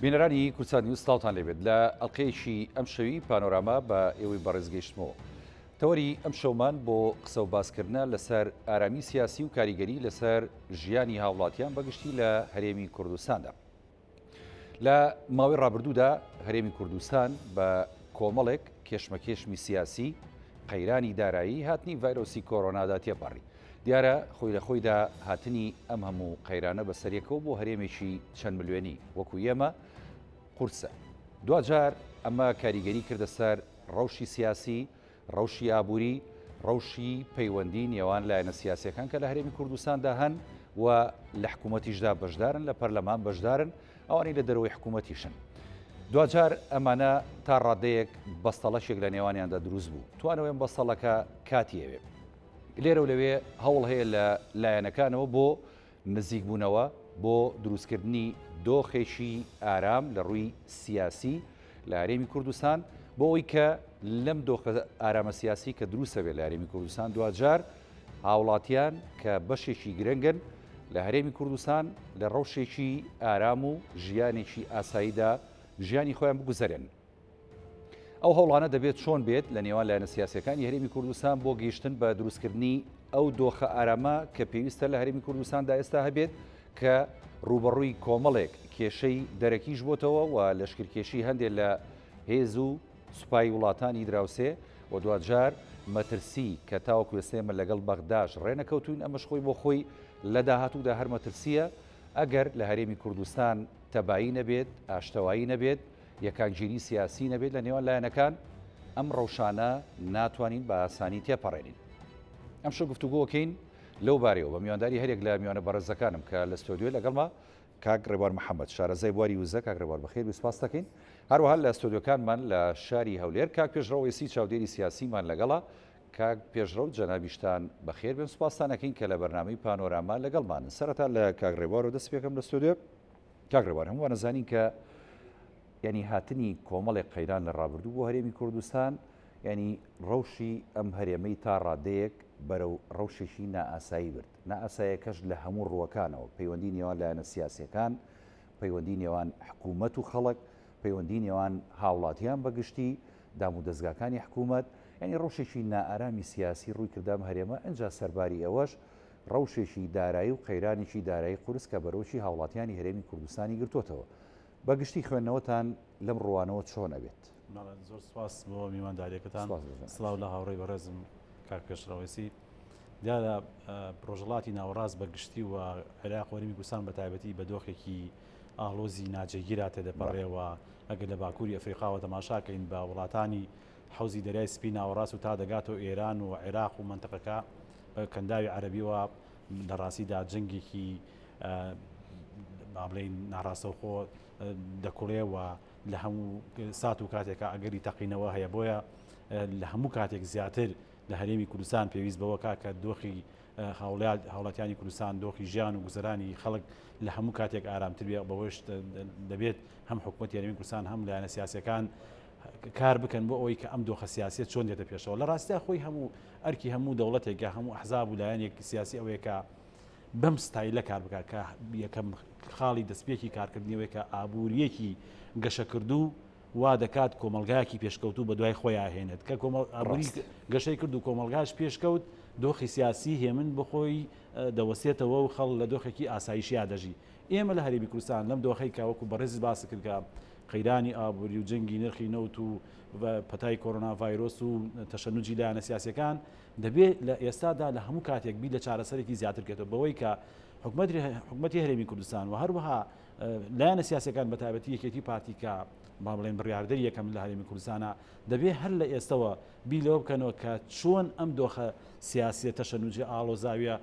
بینەرانی کوردسات نیوز سڵاوتان لێبێت لە ئەڵلقەیەکی ئەم شەوی پانۆراما بە ئێوەی بەڕێز گەیشتمەوە. تەوەری ئەم شەومان بۆ قسە و باسکردنە لەسەر ئارامی سیاسی و کاریگەری لەسەر ژیانی هاوڵاتیان بەگشتی لە هەرێمی کوردستاندا. لە ماوەی ڕابردوودا هەرێمی کوردستان بە کۆمەڵێک کێشمەکێشمی سیاسی، قەیرانی دارایی، هاتنی ڤایرۆسی کۆرۆنادا تێپەڕی. دیارە خۆی لە خۆیدا هاتنی ئەم هەموو قەیرانە بەسەریەکەوە بۆ هەرێمێکی چەند ملیۆنی وەکو ئێمە قورسە. دواجار ئەمە کاریگەری کردە سەر ڕەوشی سیاسی، ڕەوشی ئابووری، ڕەوشی پەیوەندی نێوان لایەنە سیاسیەکان کە لە هەرێمی کوردستاندا هەن و لە حکوومەتیشدا بەشدارن، لە پەرلەمان بەشدارن، ئەوانەی لە دەرەوەی حکوومەتیشن. دواجار ئەمانە تا ڕادەیەک بەستەڵەکێک لە نێوانیاندا دروست بوو. توانەوەی ئەم بەستەڵەکە کاتی ئەوێ. لێرە و لەوێ هەوڵ هەیە لە لایەنەکانەوە بۆ نزیکبوونەوە بۆ دروستکردنی دۆخێکی ئارام لە ڕووی سیاسی لە هەرێمی کوردستان بۆ ئەوەی کە لەم دۆخە ئارامە سیاسی کە دروستە بێت لە هەرێمی کوردستان دواجار هاوڵاتیان کە بەشێکی گرنگن لە هەرێمی کوردستان لە ڕەوشێکی ئارام و ژیانێکی ئاساییدا ژیانی خۆیان بگوزەرێن. ئەو هەوڵانە دەبێت چۆن بێت لە نێوان لایەنە سیاسیەکانی هەرێمی کوردستان بۆ گەیشتن بە دروستکردنی ئەو دۆخە ئارامە کە پێویستە لە هەرێمی کوردستاندا ئێستا هەبێت کە ڕووبەڕووی کۆمەڵێک کێشەی دەرەکیش بۆتەوە و لەشکرکێشی هەندێک لە هێز و سوپای وڵاتانی دراوسێ و دواجار مەترسی کە تاوەکو ئێستا ئێمە لەگەڵ بەغداش ڕێنەکەوتوین ئەمەش خۆی بۆ خۆی لە داهاتوودا هەر مەترسیە ئەگەر لە هەرێمی کوردستان تەبایی نەبێت ئاشتەوایی نەبێت یەکانگیری سیاسی نەبێت لە نێوان لایەنەکان، ئەم ڕەوشانە ناتوانین بە ئاسانی تێپەڕێنین. ئەمشەو گفتوگۆکەین لەو بارەیەوە بە میوانداری هەریەک لە میوانە بەڕێزەکانم کە لە ستۆدیۆ لەگەڵما کاک ڕێبوار محەممەد شارەزای بواری وزە کاک ڕێبوار بەخێر بێی سوپاس دەکەین هەروەها لە ستۆدیۆکانمان لە شاری هەولێر کاک پێشڕەو ئێسی چاودێری سیاسیمان لەگەڵە کاک پێشڕەو جەنابیشتان بەخێر بێن سوپاستان ئەکەین کە لە بەرنامەی پانۆراما لەگەڵمانن سەرەتا لە کاک ڕێبوارەوە دەست پێکەم لە ستۆدیۆ کاک ڕێبوار هەمووان ئەزانین کە یعنی هاتنی کۆمەڵێک قەیران لە ڕابردوو بۆ هەرێمی کوردستان یعنی ڕەوشی ئەم هەرێمەی تا ڕادەیەک بەرەو ڕەوشێکی نائاسایی برد نائاسایەکەش لە هەموو ڕووەکانەوە پەیوەندی نێوان لایەنە سیاسیەکان پەیوەندی نێوان حکوومەت و خەڵک پەیوەندی نێوان هاوڵاتیان بەگشتی دام و دەستگاکانی حکوومەت یعنی ڕەوشێکی نائارامی سیاسی ڕووی کردام هەرێمە ئەجا سەرباری ئەوەش ڕەوشێکی دارایی و قەیرانێکی دارایی قورس کە بەرۆکی هاوڵاتیانی هەرێمی کوردستانی گرتۆتەوە. بە گشتی خوێندنەوەتان لەم ڕووانەوە چۆن ئەبێت؟ بەڵێ زۆر سپاس بۆ میوانداریەکەتان. سڵاو لە هاوڕێی بەڕێزم کاک پێشڕەوەیسی. دیارە ڕۆژهەڵاتی ناوەڕاست بە گشتی و عێراق و هەرێمی کوردستان بە تایبەتی بە دۆخێکی ئاڵۆزی ناجێگیرا تێدەپەڕێ و ئەگەر لە باکووری ئەفریقاوە تەماشاکەین بە وڵاتانی حەوزی دەریای سپی ناوەڕاست و تا دەگاتەوە ئێران و عێراق و مەنتقەکە بە کەنداوی عەرەبیەوە لە ڕاستیدا جەنگێکی با بڵێین ناڕاستەوخۆ دەکوڵێ و لە هەموو سات و کاتێکا ئەگەری تەقینەوە هەیە بۆیە لە هەموو کاتێک زیاتر لە هەرێمی کوردستان پێویست بەوە کا کە دۆخی هاوڵاتیانی کوردستان دۆخی ژیان و گوزەرانی خەڵک لە هەموو کاتێک ئارامتر بێ بەوەش دەبێت هەم حکوومەت هەرێمی کوردستان هەم لایەنە سیاسەکان کار بکەن بۆ ئەوەی کە ئەم دۆخە سیاسیە چۆن دێتە پێشەوە لە ڕاستیا خۆی هەموو ئەرکی هەموو دەوڵەتێک یا هەموو ئەحزاب و لایەنێک سیاسی ئەوەیە کە بەم ستایلە کار بکات کە یەکەم خاڵی دەستپێکی کارکردنەوەی کە ئابووریەکی گەشەکردوو وا دەکات کۆمەلگایەکی پێشکەوتوو بە دوای خۆیان هێنێت کە کۆمەڵ ئابووری گەشەی کرد و کۆمەلگاش پێشکەوت دۆخی سیاسی هێمن بخۆی دەوەستێتەوە و خەڵ لە دۆخێکی ئاسایشیا دەژی ئێمە لە هەرێمی کوردستان لەم دۆخەی کە وەکو بەڕێزت باست کرد کە قەیرانی ئابووری و جەنگی نرخی نەوت و پەتای کۆرۆنا ڤایرۆس و تەشەنوجی لایەنە سیاسیەکان دەبێت لە ئێستادا لە هەموو کاتێک بیر لە چارەسەرێکی زیاتر بکرێتەوە بەوەی کە حکومەتی هەرێمی کوردستان و هەروەها لایەنە سیاسەکان بە تایبەتی یەکێتی پارتی کە با بڵێن بڕیاردەری یەکەم لە هەرێمی کوردستانە دەبێت هەر لە ئێستەوە بیر لەوە بکەنەوە کە چۆن ئەم دۆخە سیاسیە تەشەنوجی ئاڵۆزاویە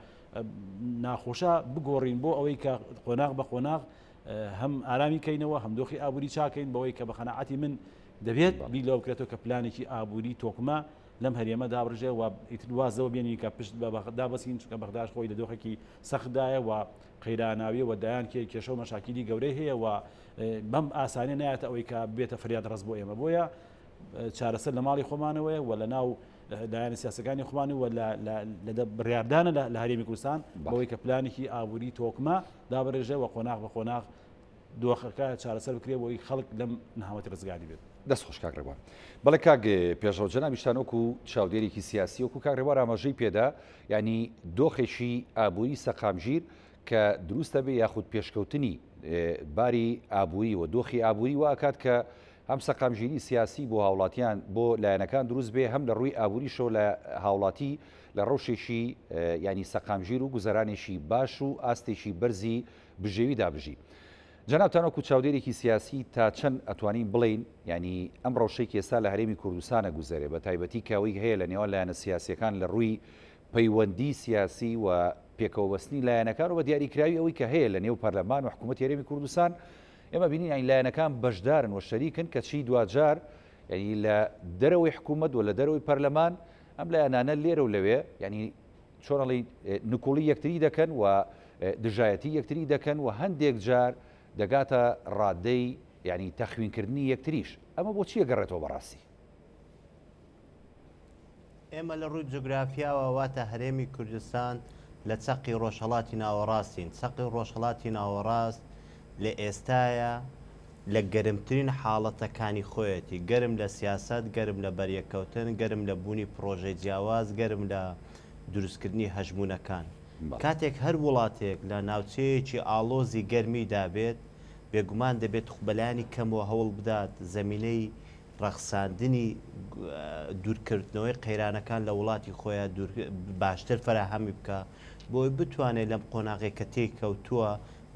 ناخۆشە بگۆڕین بۆ ئەوەی کە قۆناغ بە قۆناغ هەم ئارامی کەینەوە هەم دۆخی ئابووری چاکەین بەوەی کە بە قەناعەتی من دەبێت بیر لەوە بکرێتەوە کە پلانێکی ئابووری تۆکمە لەم هەرێمە دابڕژێ و ئیتر واز لەوە بێنین کە پشت بە بەغدا بەسین چونکە بەغداش خۆی لە دۆخێکی سەختدایە و قەیراناویە و دایان کێ کێشە و مەشاکیلی گەورەی هەیە و بەم ئاسانیە نایەتە ئەوەی کە بێتە فریاد ڕەس بۆ ئێمە بۆیە چارەسەر لە ماڵی خۆمانەوەیە و لە ناو لایەنە سیاسەکانی خۆمان و لە بڕیاردانە لە هەرێمی کوردستان بەوەی کە پلانێکی ئابووری تۆکمە دابڕێژێ و قۆناغ بە قۆناغ دۆخەکە چارەسەر بکرێت بۆی خەڵک لەم نەهامەتی ڕزگاری بێت. دەست خۆش کاک ڕێبوار. بەڵێ کاک پێشڕەو جەنابیشتان وەکو چاودێرێکی سیاسی وەکو کاک ڕێبوار ئاماژەی پێدا یعنی دۆخێکی ئابووری سەقامگیر کە دروستە بێ یاخود پێشکەوتنی باری ئابووری و دۆخی ئابووری وا ئەکات کە هەم سەقامگیری سیاسی بۆ هاوڵاتیان بۆ لایەنەکان دروست بێ هەم لە ڕووی ئابووریشەوە لە هاوڵاتی لە ڕەوشێکی ینی سەقامگیر و گوزەرانێکی باش و ئاستێکی بەرزی بژێویدا بژی. جەنابتان وەکو چاودێرێکی سیاسی تا چەند ئەتوانین بڵێین یانی ئەم ڕەوشەی کە ئێستا لە هەرێمی کوردستان ئەگوزەرێ بە تایبەتی کە ئەوەی هەیە لە نێوان لایەنە سیاسیەکان لە ڕووی پەیوەندی سیاسی و پێکەوەبەستنی لایەنەکان و بە دیاریکراوی ئەوەی کە هەیە لە نێو پەرلەمان و حکوومەتی هەرێمی کوردستان ئێمە بینین یانی لایەنەکان بەشدارن و شەریکن کەچی دواجار یانی لە دەرەوەی حکوومەت و لە دەرەوەی پەرلەمان ئەم لایەنانە لێرە و لەوێ یانی چۆن ئەڵێی نکوڵی یەکتری دەکەن و دژایەتی یەکتری دەکەن و هەندێک جار دەگاتە ڕادەی یعنی تەخوینکردنی یەکتریش ئەمە بۆ چیە گەڕێتەوە بەڕاستی؟ ئێمە لە ڕووی جوگرافیاوە واتە هەرێمی کوردستان لە چەقی ڕۆژهەڵاتی ناوەڕاستین چەقی ڕۆژهەڵاتی ناوەڕاست لە ئێستایا لە گەرمترین حاڵەتەکانی خۆیەتی، گەرم لە سیاسەت، گەرم لە بەریەککەوتن، گەرم لە بوونی پڕۆژەی جیاواز، گەرم لە دروستکردنی هەژموونەکان. کاتێک هەر وڵاتێک لە ناوچەیەکی ئاڵۆزی گەرمیدا بێت، بێگومان دەبێت بەلایەنی کەمەوە هەوڵ بدات زەمینەی ڕەخساندنی دوورکەوتنەوەی قەیرانەکان لە وڵاتی خۆیان باشتر فەراهەمی بکا بۆی بتوانێت لەم قۆناغەی کە تێی کەوتووە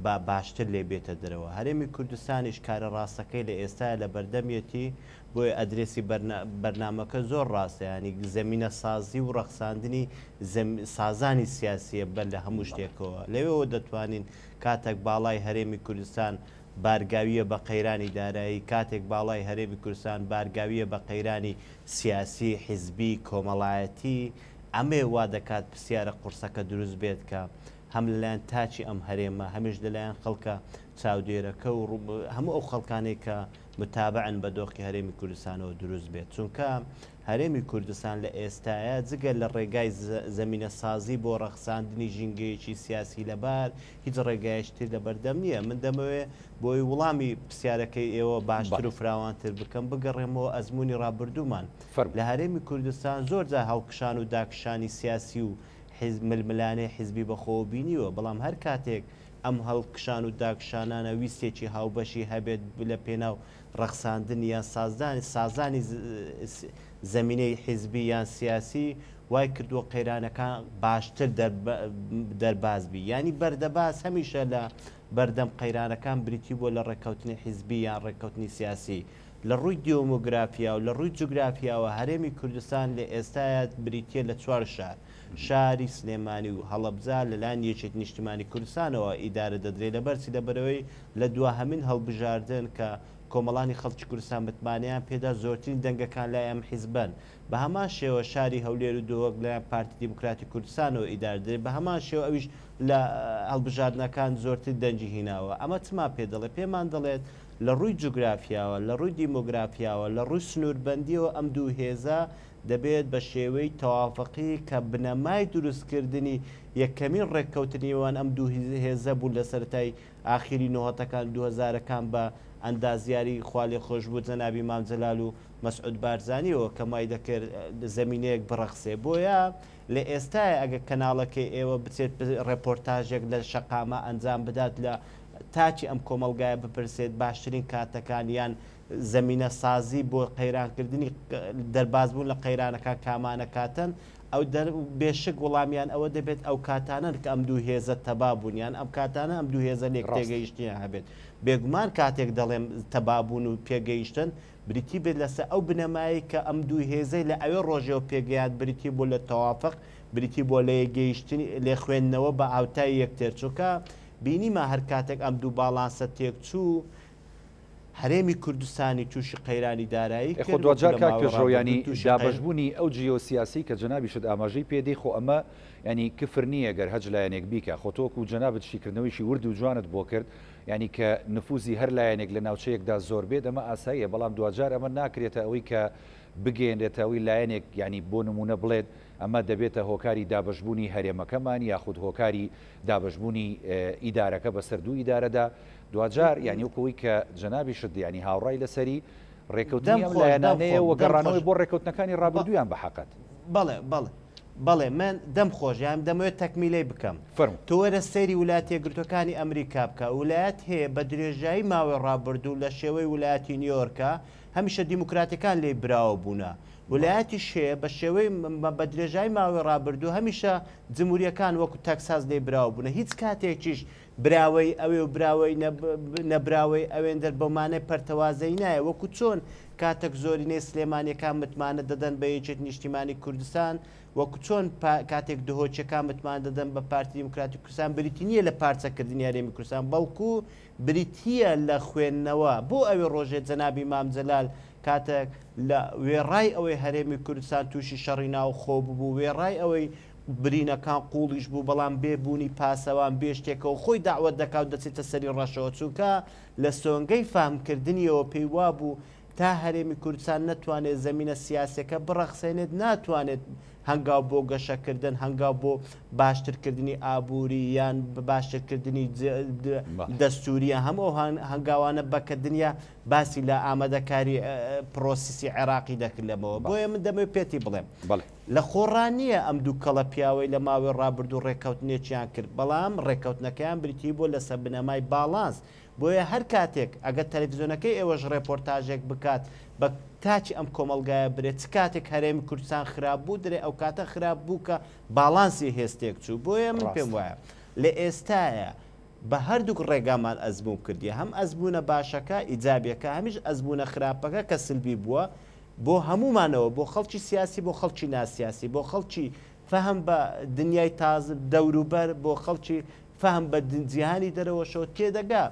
با باشتر لێ بێتە دەرەوە. هەرێمی کوردستانیش کارە ڕاستەکەی لە ئێستایا لە بەردەمیەتی، بۆیە ئەدرێسی بەرنامەکە زۆر ڕاستە، یانی زەمینە سازی و ڕەخساندنی سازانی سیاسیە بەر لە هەموو شتێکەوە. لەوێوە دەتوانین کاتێک باڵای هەرێمی کوردستان بارگاویە بە قەیرانی دارایی، کاتێک باڵای هەرێمی کوردستان بارگاویە بە قەیرانی سیاسی، حیزبی، کۆمەڵایەتی، ئەمەیە وا دەکات پرسیارە قوڕسەکە دروست بێت کە هەم لەلایەن تاکی ئەم هەرێمە، هەمیش لەلایەن خەڵکە چاودێرەکە و هەموو ئەو خەڵکانەی کە متابعن بە دۆخی هەرێمی کوردستانەوە دروست بێت. چونکە هەرێمی کوردستان لە ئێستایا جگە لە ڕێگای زەمینەسازی بۆ ڕەخساندنی ژینگەیەکی سیاسی لەبار، هیچ ڕێگایەکی تر لەبەردەم نییە. من دەمەوێ بۆی وڵامی پرسیارەکەی ئێوە باشتر و فراوانتر بکەم، بگەڕێمەوە ئەزموونی ڕابردوومان. لە هەرێمی کوردستان زۆر جار هەڵکشان و داکشانی سیاسی و حیزب ململانێی حیزبی بەخۆوە بینیوە، بەڵام هەر کاتێک ئەم هەڵکشان و داکشانانە ویستێکی هاوبەشی هەبێت لە پێناو ڕەخساندنی یان سازدانی سازانی زەمینەی حیزبی یان سیاسی وای کردووە قەیرانەکان باشتر دەرباز بی یانی بەردەباز هەمیشە لە بەردەم قەیرانەکان بریتی بووە لە ڕێککەوتنی حیزبی یان ڕێککەوتنی سیاسی لە ڕووی دیۆمۆگرافیا و لە ڕووی جوگرافیاوە هەرێمی کوردستان لە ئێستایا بریتییە لە چوار شار، شاری سلێمانی و هەڵەبجە لەلایەن یەکێتی نیشتیمانی کوردستانەوە ئیدارە دەدرێت، لەبەرچی؟ لەبەرئەوەی لە دواهەمین هەڵبژاردن کە کۆمەڵانی خەڵکی کوردستان متمانەیان پێدا زۆرترین دەنگەکان لای ئەم حیزبەن. بە هەمان شێوە شاری هەولێر و دهۆک لەلایەن پارتی دیموکراتی کوردستانەوە ئیدارە دەدرێت، بە هەمان شێوە ئەویش لە هەڵبژاردنەکان زۆرترین دەنگی هیناوە. ئەمە چمان پێ دەڵێت؟ پێمان دەڵێت لە ڕووی جوگرافیاوە، لە ڕووی دیمۆگرافیاوە، لە ڕووی سنووربەندییەوە ئەم دوو هێزە دەبێت بە شێوەی تەوافقی کە بنەمای دروستکردنی یەکەمین ڕێککەوتنی نێوان ئەم دوو هێزە بوو لە سەرەتای ئاخیری نۆهەتەکان و دووهەزارەکان بە ئەندازیاری خوالێخۆشبوو جەنابی مام جەلال و مەسعود بارزانیەوە کە وای دەکرد زەمینەیەک بڕەخسێ بۆیە لە ئێستایە ئەگەر کەناڵەکەی ئێوە بچێت ڕێپۆرتاژێک لە شەقامە ئەنجام بدات لە تاکی ئەم کۆمەڵگایە بپرسێت باشترین کاتەکان یان زەمینە سازی بۆ قەیرانکردنی دەربازبوون لە قەیرانەکان کامانە کاتەن ئەو بێشک وڵامیان ئەوە دەبێت ئەو کاتانەن کە ئەم دوو هێزە تەبا بوون یان ئەم کاتانە ئەم دوو هێزە لێک تێگەیشتنیان هەبێت بێگومان کاتێک دەڵێم تەبابوون و پێگەیشتن بریتی بێت لەسەر ئەو بنەمایەی کە ئەم دوو هێزەی لە ئەوێ ڕۆژەوە پێگەیاند بریتی بوو لە تەوافق بریتی بووە لە یەکگەیشتنی لێخوێندنەوە بە هاوتای یەکتر چونکە بینیمان هەر کاتێک ئەم دوو باڵانسە تێکچوو هەرێمی کوردستانی تووشی قەیرانی دارایی ئێ خۆ کرد وەکو دواجار لە کاک ماوەی پێشڕەو ڕابردوو یانی تووشی قەیران دابەشبوونی ئەو جیۆسیاسی کە جەنابیشت ئاماژەی پێ دەی خۆ ئەمە یانی کفر نییە گەر هەچ لایەنێک بیکا خۆ تۆ وەکوو جەنابت شیکردنەوەیەکی ورد و جوانت بۆ کرد یانی کە نفوزی هەر لایەنێک لە ناوچەیەکدا زۆر بێت ئەمە ئاساییە بەڵام دواجار ئەمە ناکرێتە ئەوەی کە بگەیەنرێتە ئەوەی لایەنێک یانی بۆ نموونە بڵێت ئەمە دەبێتە هۆکاری دابەشبوونی هەرێمەکەمان یاخود هۆکاری دابەشبوونی ئیدارەکە بەسەر دوو ئیدارەدا دواجار یانی وەکو ئەوەی کە جەنابیشت یانی هاوڕای لەسەری ڕێکەوتنی دەم ئەم خۆش دەم لایەنانەیە خۆم و دەم خۆش گەڕانەوەی بۆ ڕێکەوتنەکانی ڕابردوویان بە حەقەت. بەڵێ بەڵێ بەڵێ من دەم خۆش یان دەمەوێت تەکمیلەی بکەم. فەرموو. تۆ وەرە سەیری ولایەتە یەکگرتووەکانی ئەمریکا بکە ولایەت هەیە بە درێژایی ماوەی ڕابردوو لە شێوەی ولایەتی نیۆرکە هەمیشە دیموکراتەکان لێی براوە بوونە ولایەتیش هەیە بە شێوەی بە درێژایی ماوەی ڕابردوو هەمیشە جمهوریەکان وەکو تەکساس لێی براوە بوونە هیچ کاتێکیش براوەی ئەوێ و براوەی نەبراوەی ئەوێندەر بەو مانای پەرتەوازەیی نایە وەکو چۆن کاتێک زۆرینەی سلێمانیەکان متمانە دەدەن بە یەکێتی نیشتیمانی کوردستان وەکو چۆن کاتێک دهۆکیەکان متمانە دەدەن بە پارتی دیموکراتی کوردستان بریتی نییە لە پارچەکردنی هەرێمی کوردستان بەڵکو بریتییە لە خوێندنەوە بۆ ئەوێ ڕۆژێ جەنابی مام جەلال کاتێک لە وێڕای ئەوەی هەرێمی کوردستان تووشی شەڕی ناوخۆ ببوو وێڕای ئەوەی برینەکان قوڵیش بوو بەڵام بێ بوونی پاسەوان بێ شتێکەوە خۆی دەعوەت دەکا و دەچێتە سەری ڕەشەوە چونکە لە سۆنگەی فامکردنیەوە پێی وابوو تا هەرێمی کوردستان نەتوانێت زەمینە سیاسیەکە بڕەخسێنێت ناتوانێت هەنگاو بۆ گەشەکردن هەنگاو بۆ باشترکردنی ئابووری یان باشترکردنی دەستوریە هەموو ئەو هەنگاوانە بە کە دنیا باسی لە ئامادەکاری پرۆسیسی عێراقی دەکرد لەمەوە بۆیە من دەمەوێت پێتی بڵێم لە خۆڕا نییە ئەم دووکەڵە پیاوەی لە ماوەی ڕابردوو ڕێککەوتنێکیان کرد، بەڵام ڕێککەوتنەکەیان بریتیی بووە لەسەر بنەمای باڵانس، بۆیە هەر کاتێک ئەگەر تەلەفزیۆنەکەی ئێوەش ڕێپۆرتاژێک بکات بە تاکی ئەم کۆمەڵگایە برێ چ کاتێک هەرێمی کوردستان خراپ بوو درێ ئەوکاتە خراپ بوو کە باڵانسی هێز تێکچوو، بۆیە من پێم ڕاستە. وایە لە ئێستایا بە هەردووک ڕێگامان ئەزموون کردیە هەم ئەزموونە باشەکە، ئیجابیەکە، هەمیش ئەزموونە خراپەکە کە سلبی بووە، بۆ هەموومانەوە، بۆ خەڵکی سیاسی، بۆ خەڵکی ناسیاسی، بۆ خەڵکی فەهم بە دنیای تازە دەوروبەر، بۆ خەڵکی فەهم بە جیهانی دەرەوەشەوە تێدەگا.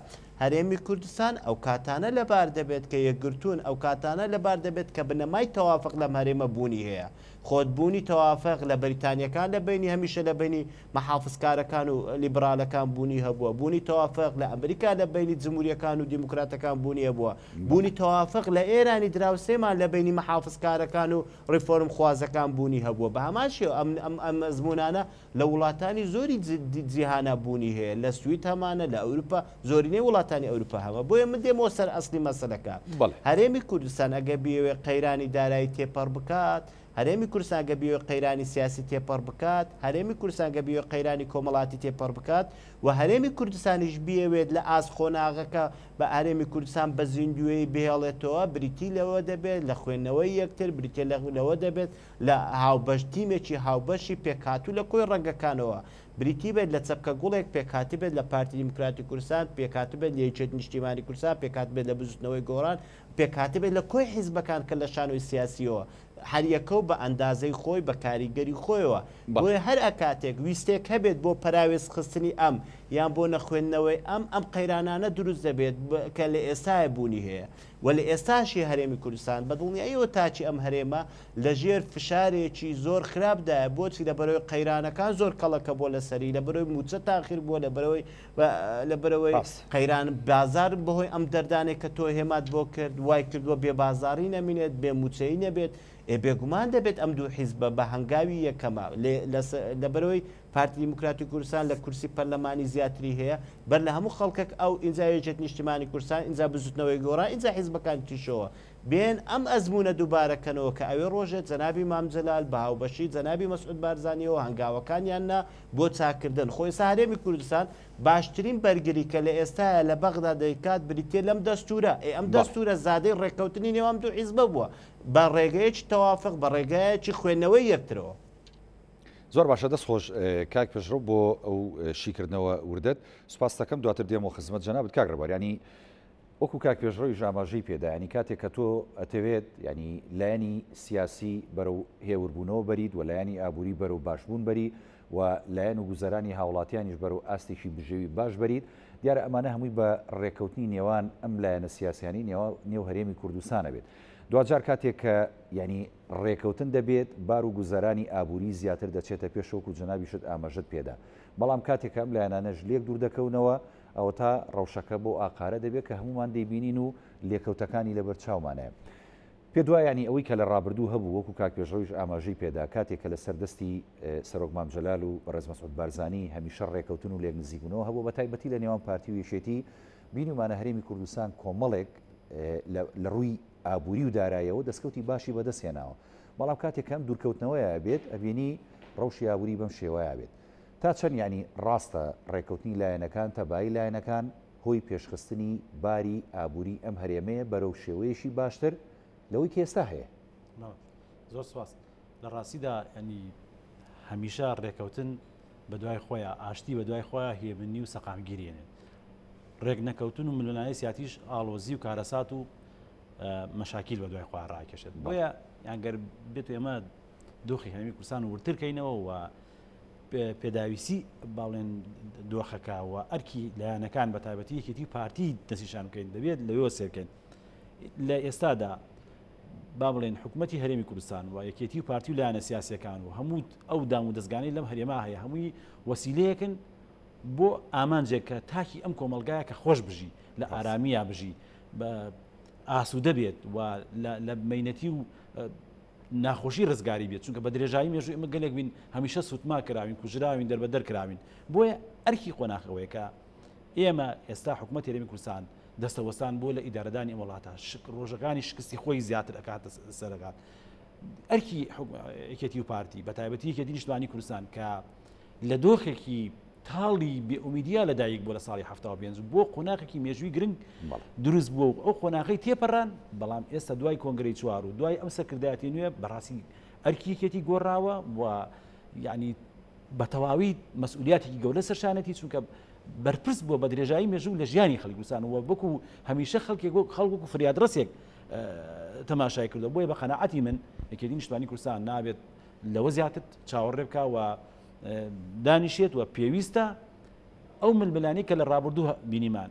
هەرێمی کوردستان ئەو کاتانە لەبار دەبێت کە یەکگرتوون، ئەو کاتانە لەبار دەبێت کە بنەمای تەوافق لەم هەرێمە بوونی هەیە. خۆت بوونی تەوافق لە بەریتانیەکان لە بەینی هەمیشە لە بەینی مەحافزکارەکان و لیبرالەکان بوونی هەبووە، بوونی تەوافق لە ئەمریکا لە بەینی جمهوریەکان و دیموکراتەکان بوونی هەبووە، بوونی تەوافق لە ئێرانی دراوسێمان لە بەینی مەحافزکارەکان و ڕیفۆرم خوازەکان بوونی هەبووە، بە هەمان شێوە ئەم ئەم ئەم ئەزموونانە لە وڵاتانی زۆری جیهانا بوونی هەیە، لە سوید هەمانە، لە ئەوروپا، زۆرینەی وڵاتانی ئەوروپا هەمە، بۆیە من دێمەوە سەر ئەسڵی مەسەلەکە، هەرێمی کوردستان ئەگەر بیەوێ قەیرانی دارایی تێپەڕ بکات، هەرێمی کوردستان گەر بیەوێت قەیرانی سیاسی تێپەڕ بکات، هەرێمی کوردستان گەر بیەوێت قەیرانی کۆمەڵاتی تێپەڕ بکات و هەرێمی کوردستانیش بیەوێت لە ئاست قۆناغەکە بە هەرێمی کوردستان بە زیندوویی بهێڵێتەوە بریتی لەوە دەبێت لە خوێندنەوەی یەکتر، بریتیە لەوە دەبێت لە هاوبەش تیمێکی هاوبەشی پێکهاتوو لە کۆی ڕەنگەکانەوە بریتی بێت لە چەپکە گوڵێک پێکهاتبێت لە پارتی دیموکراتی کوردستان، پێکهاتبێت لە یەکێتی نیشتیمانی کوردستان، پێکهاتبێت لە بزوتنەوەی گۆڕان، پێکهاتبێت لە کۆی حیزبەکان کە لە شانۆی سیاسییەوە هەریەکەو بە ئەندازەی خۆی بە کاریگەری خۆیەوە، بۆیە هەر ئەکاتێک ویستێک هەبێت بۆ پەراوێز خستنی ئەم یان بۆ نەخوێندنەوەی ئەم، ئەم قەیرانانە دروست دەبێت کە لە ئێستایا بوونی هەیە و لە ئێستاشی هەرێمی کوردستان بە دڵنیاییەوە تاکی ئەم هەرێمە لە ژێر فشارێکی زۆر خراپدایە، بۆچی لەبەرئەوەی قەیرانەکان زۆر کەڵەکە بووە لەسەری، لەبەرئەوەی مووچە تاخیر بووە، لەبەرئەوەی لەبەرئەوەی قەیران بازار بەهۆی ئەم دەردانەی کە تۆ هێمات بۆ کرد وای کردووە بێ بازاڕی نەمینێت بێ مووچەیی نەبێت ئێ بێگومان دەبێت ئەم دوو حیزبە بە هەنگاوی یەکەمە لەبەرئەوەی پارتی دیموکراتی کوردستان لە کورسی پەرلەمانی زیاتری هەیە بەر لە هەموو خەڵکەک ئەو ئینجا یەکێتی نیشتیمانی کوردستان ئینجا بزوتنەوەی گۆڕان ئینجا حیزبەکانی تریشەوە بێن ئەم ئەزموونە دووبارە کەنەوە کە ئەوێ ڕۆژێ جەنابی مام جەلال بە هاوبەشی جەنابی مەسعود بارزانیەوە هەنگاوەکانیان نا بۆ چاککردن. خۆ ئێستا هەرێمی کوردستان باشترین بەرگری کە لە ئێستایا لە بەغدا دەیکات بریتیە لەم دەستوورە. ئێ ئەم دەستوورە زادەی ڕێککەوتنی نێو ئەم دوو حیزبە بووە بە ڕێگەیەکی تەوافق بە ڕێگایەکی خوێندنەوەی یەکترەوە. زۆر باشە دەست خۆش کاک پێشڕەو بۆ ئەو شیکردنەوە وردەت سوپاست دەکەم دواتر دێمەوە خزمەت جەنابت کاک ڕێبوار یانی وەکو کاک پێشڕەویش ئاماژەی پێدا یانی کاتێک کە تۆ ئەتەوێت یانی لایەنی سیاسی بەرەو هێوربوونەوە بەریت و لایەنی ئابووری بەرەو باشبوون بەری و لایەن و گوزەرانی هاوڵاتیانیش بەرەو ئاستێکی بژێوی باش بەریت دیارە ئەمانە هەمووی بە ڕێکەوتنی نێوان ئەم لایەنە سیاسیانی نێو هەرێمی کوردستانە بێت دواجار کاتێک کە یانی ڕێکەوتن دەبێت بار و گوزەرانی ئابووری زیاتر دەچێتە پێش وەکو جەنابیشت ئاماژەت پێدا بەڵام کاتێک کە ئەم لایەنانەش لێک دوور دەکەونەوە ئەوەتا ڕەوشەکە بەو ئاقارە دەبێت کە هەموومان دەیبینین و لێکەوتەکانی لەبەر چاومانایە. پێت وایە یانی ئەوەی کە لە ڕابردوو هەبوو وەکو کاک پێشڕەویش ئاماژەی پێدا کاتێک کە لەسەر دەستی سەرۆک مام جەلال و بەڕێز مەسعود بارزانی هەمیشە ڕێکەوتن و لێکنزیکبوونەوە هەبوو بە تایبەتی لە نێوان پارتی و یەکێتی بینیومانە هەرێمی کوردستان کۆمەڵێک لە ڕووی ئابووری و دارایەوە دەستکەوتی باشی بەدەست هێناوە بەڵام کاتێک کەم دوورکەوتنەوەیە بێت ئەبینی ڕەوشی ئابووری بەم شێوەیە بێت تا چەند یانی ڕاستە ڕێکەوتنی لایەنەکان تەبایی لایەنەکان هۆی پێشخستنی باری ئابووری ئەم هەرێمەیە بەرەو شێوەیەکی باشتر لەوەی کە ئێستا هەیە. زۆر سپاس. لە ڕاستیدا ینی هەمیشە ڕێکەوتن بە دوای خۆیان ئاشتی بە دوای خۆیان هێمنی و سەقامگیری ێنێت. ڕێک نەکەوتن و ململانێی سیاتیش ئاڵۆزی و کارەسات و مەشاکیل بە دوای خۆیان ڕاکێشێت. بۆیە یان گەر بێت ئێمە دۆخی هەرێمی کوردستان وردتر کەینەوە و پێداویستی باڵێن دۆخەکە و ئەرکی لایەنەکان بە تایبەتی یەکێتی و پارتی دەستنیشان بکەین دەبێت لەوێوە سێرکەین لە ئێستادا با بڵێن حکوومەتتی هەرێمی کوردستان و یەکێتی و پارتی و لایەنە سیاسەکان و هەموو ئەو دام و دەستگانی لەم هەرێما هەیە هەمووی وەسیلەیەکن بۆ ئامانجێک کە تاکی ئەم کۆمەلگایە کە خۆش بژی لە ئارامییا بژی بە ئاسوودە بێت و لە مەینەتی و ناخۆشی ڕزگاری بێت، چونکە بە درێژایی مێژوو ئێمە گەلێک بین هەمیشە سوتماک کراوین، کوژراوین، دەربەدەر کراوین، بۆیە ئەرکی قۆناغ ئەوەیە کە ئێمە ئێستا حکوومەتی هەرێمی کوردستان دەستەوەستان بۆ لە ئیدارەدانی ئەم وڵاتە ڕۆژەکانی شکستی خۆی زیاتر ئەکاتە سەرەکات ئەرکی یەکێتی و پارتی بە تایبەتی یەکێتی نیشتمانی کوردستان کە لە دۆخێکی تاڵی بێئومیدییا لەدایک بووە لە ساڵی 75 بۆ قۆناغێکی مێژووی گرنگ دروست بووە و ئەو قۆناغەی تێپەڕان بەڵام ئێستا دوای کۆنگرەی چوار و دوای ئەم سەرکردایەتی نوێ بەڕاستی ئەرکی یەکێتی گۆڕاوە و یعنی بە تەواوی مەسئولیاتێکی گەورە سەرشانێتی چونکە بەرپرس بووە بە درێژایی مێژوو لە ژیانی خەڵکی کوردستان و وەکو هەمیشە خەڵکێک وەک خەڵک وەکو فریادڕەسێک تەماشای کردووە بۆیە بە قەناعەتی من یەکێتی نیشتمانی کوردستان نابێت لەوە زیاتر چاوەڕێ بکا و دانیشێت و پێویستە ئەو ململانەی کە لە ڕابردوو بینیمان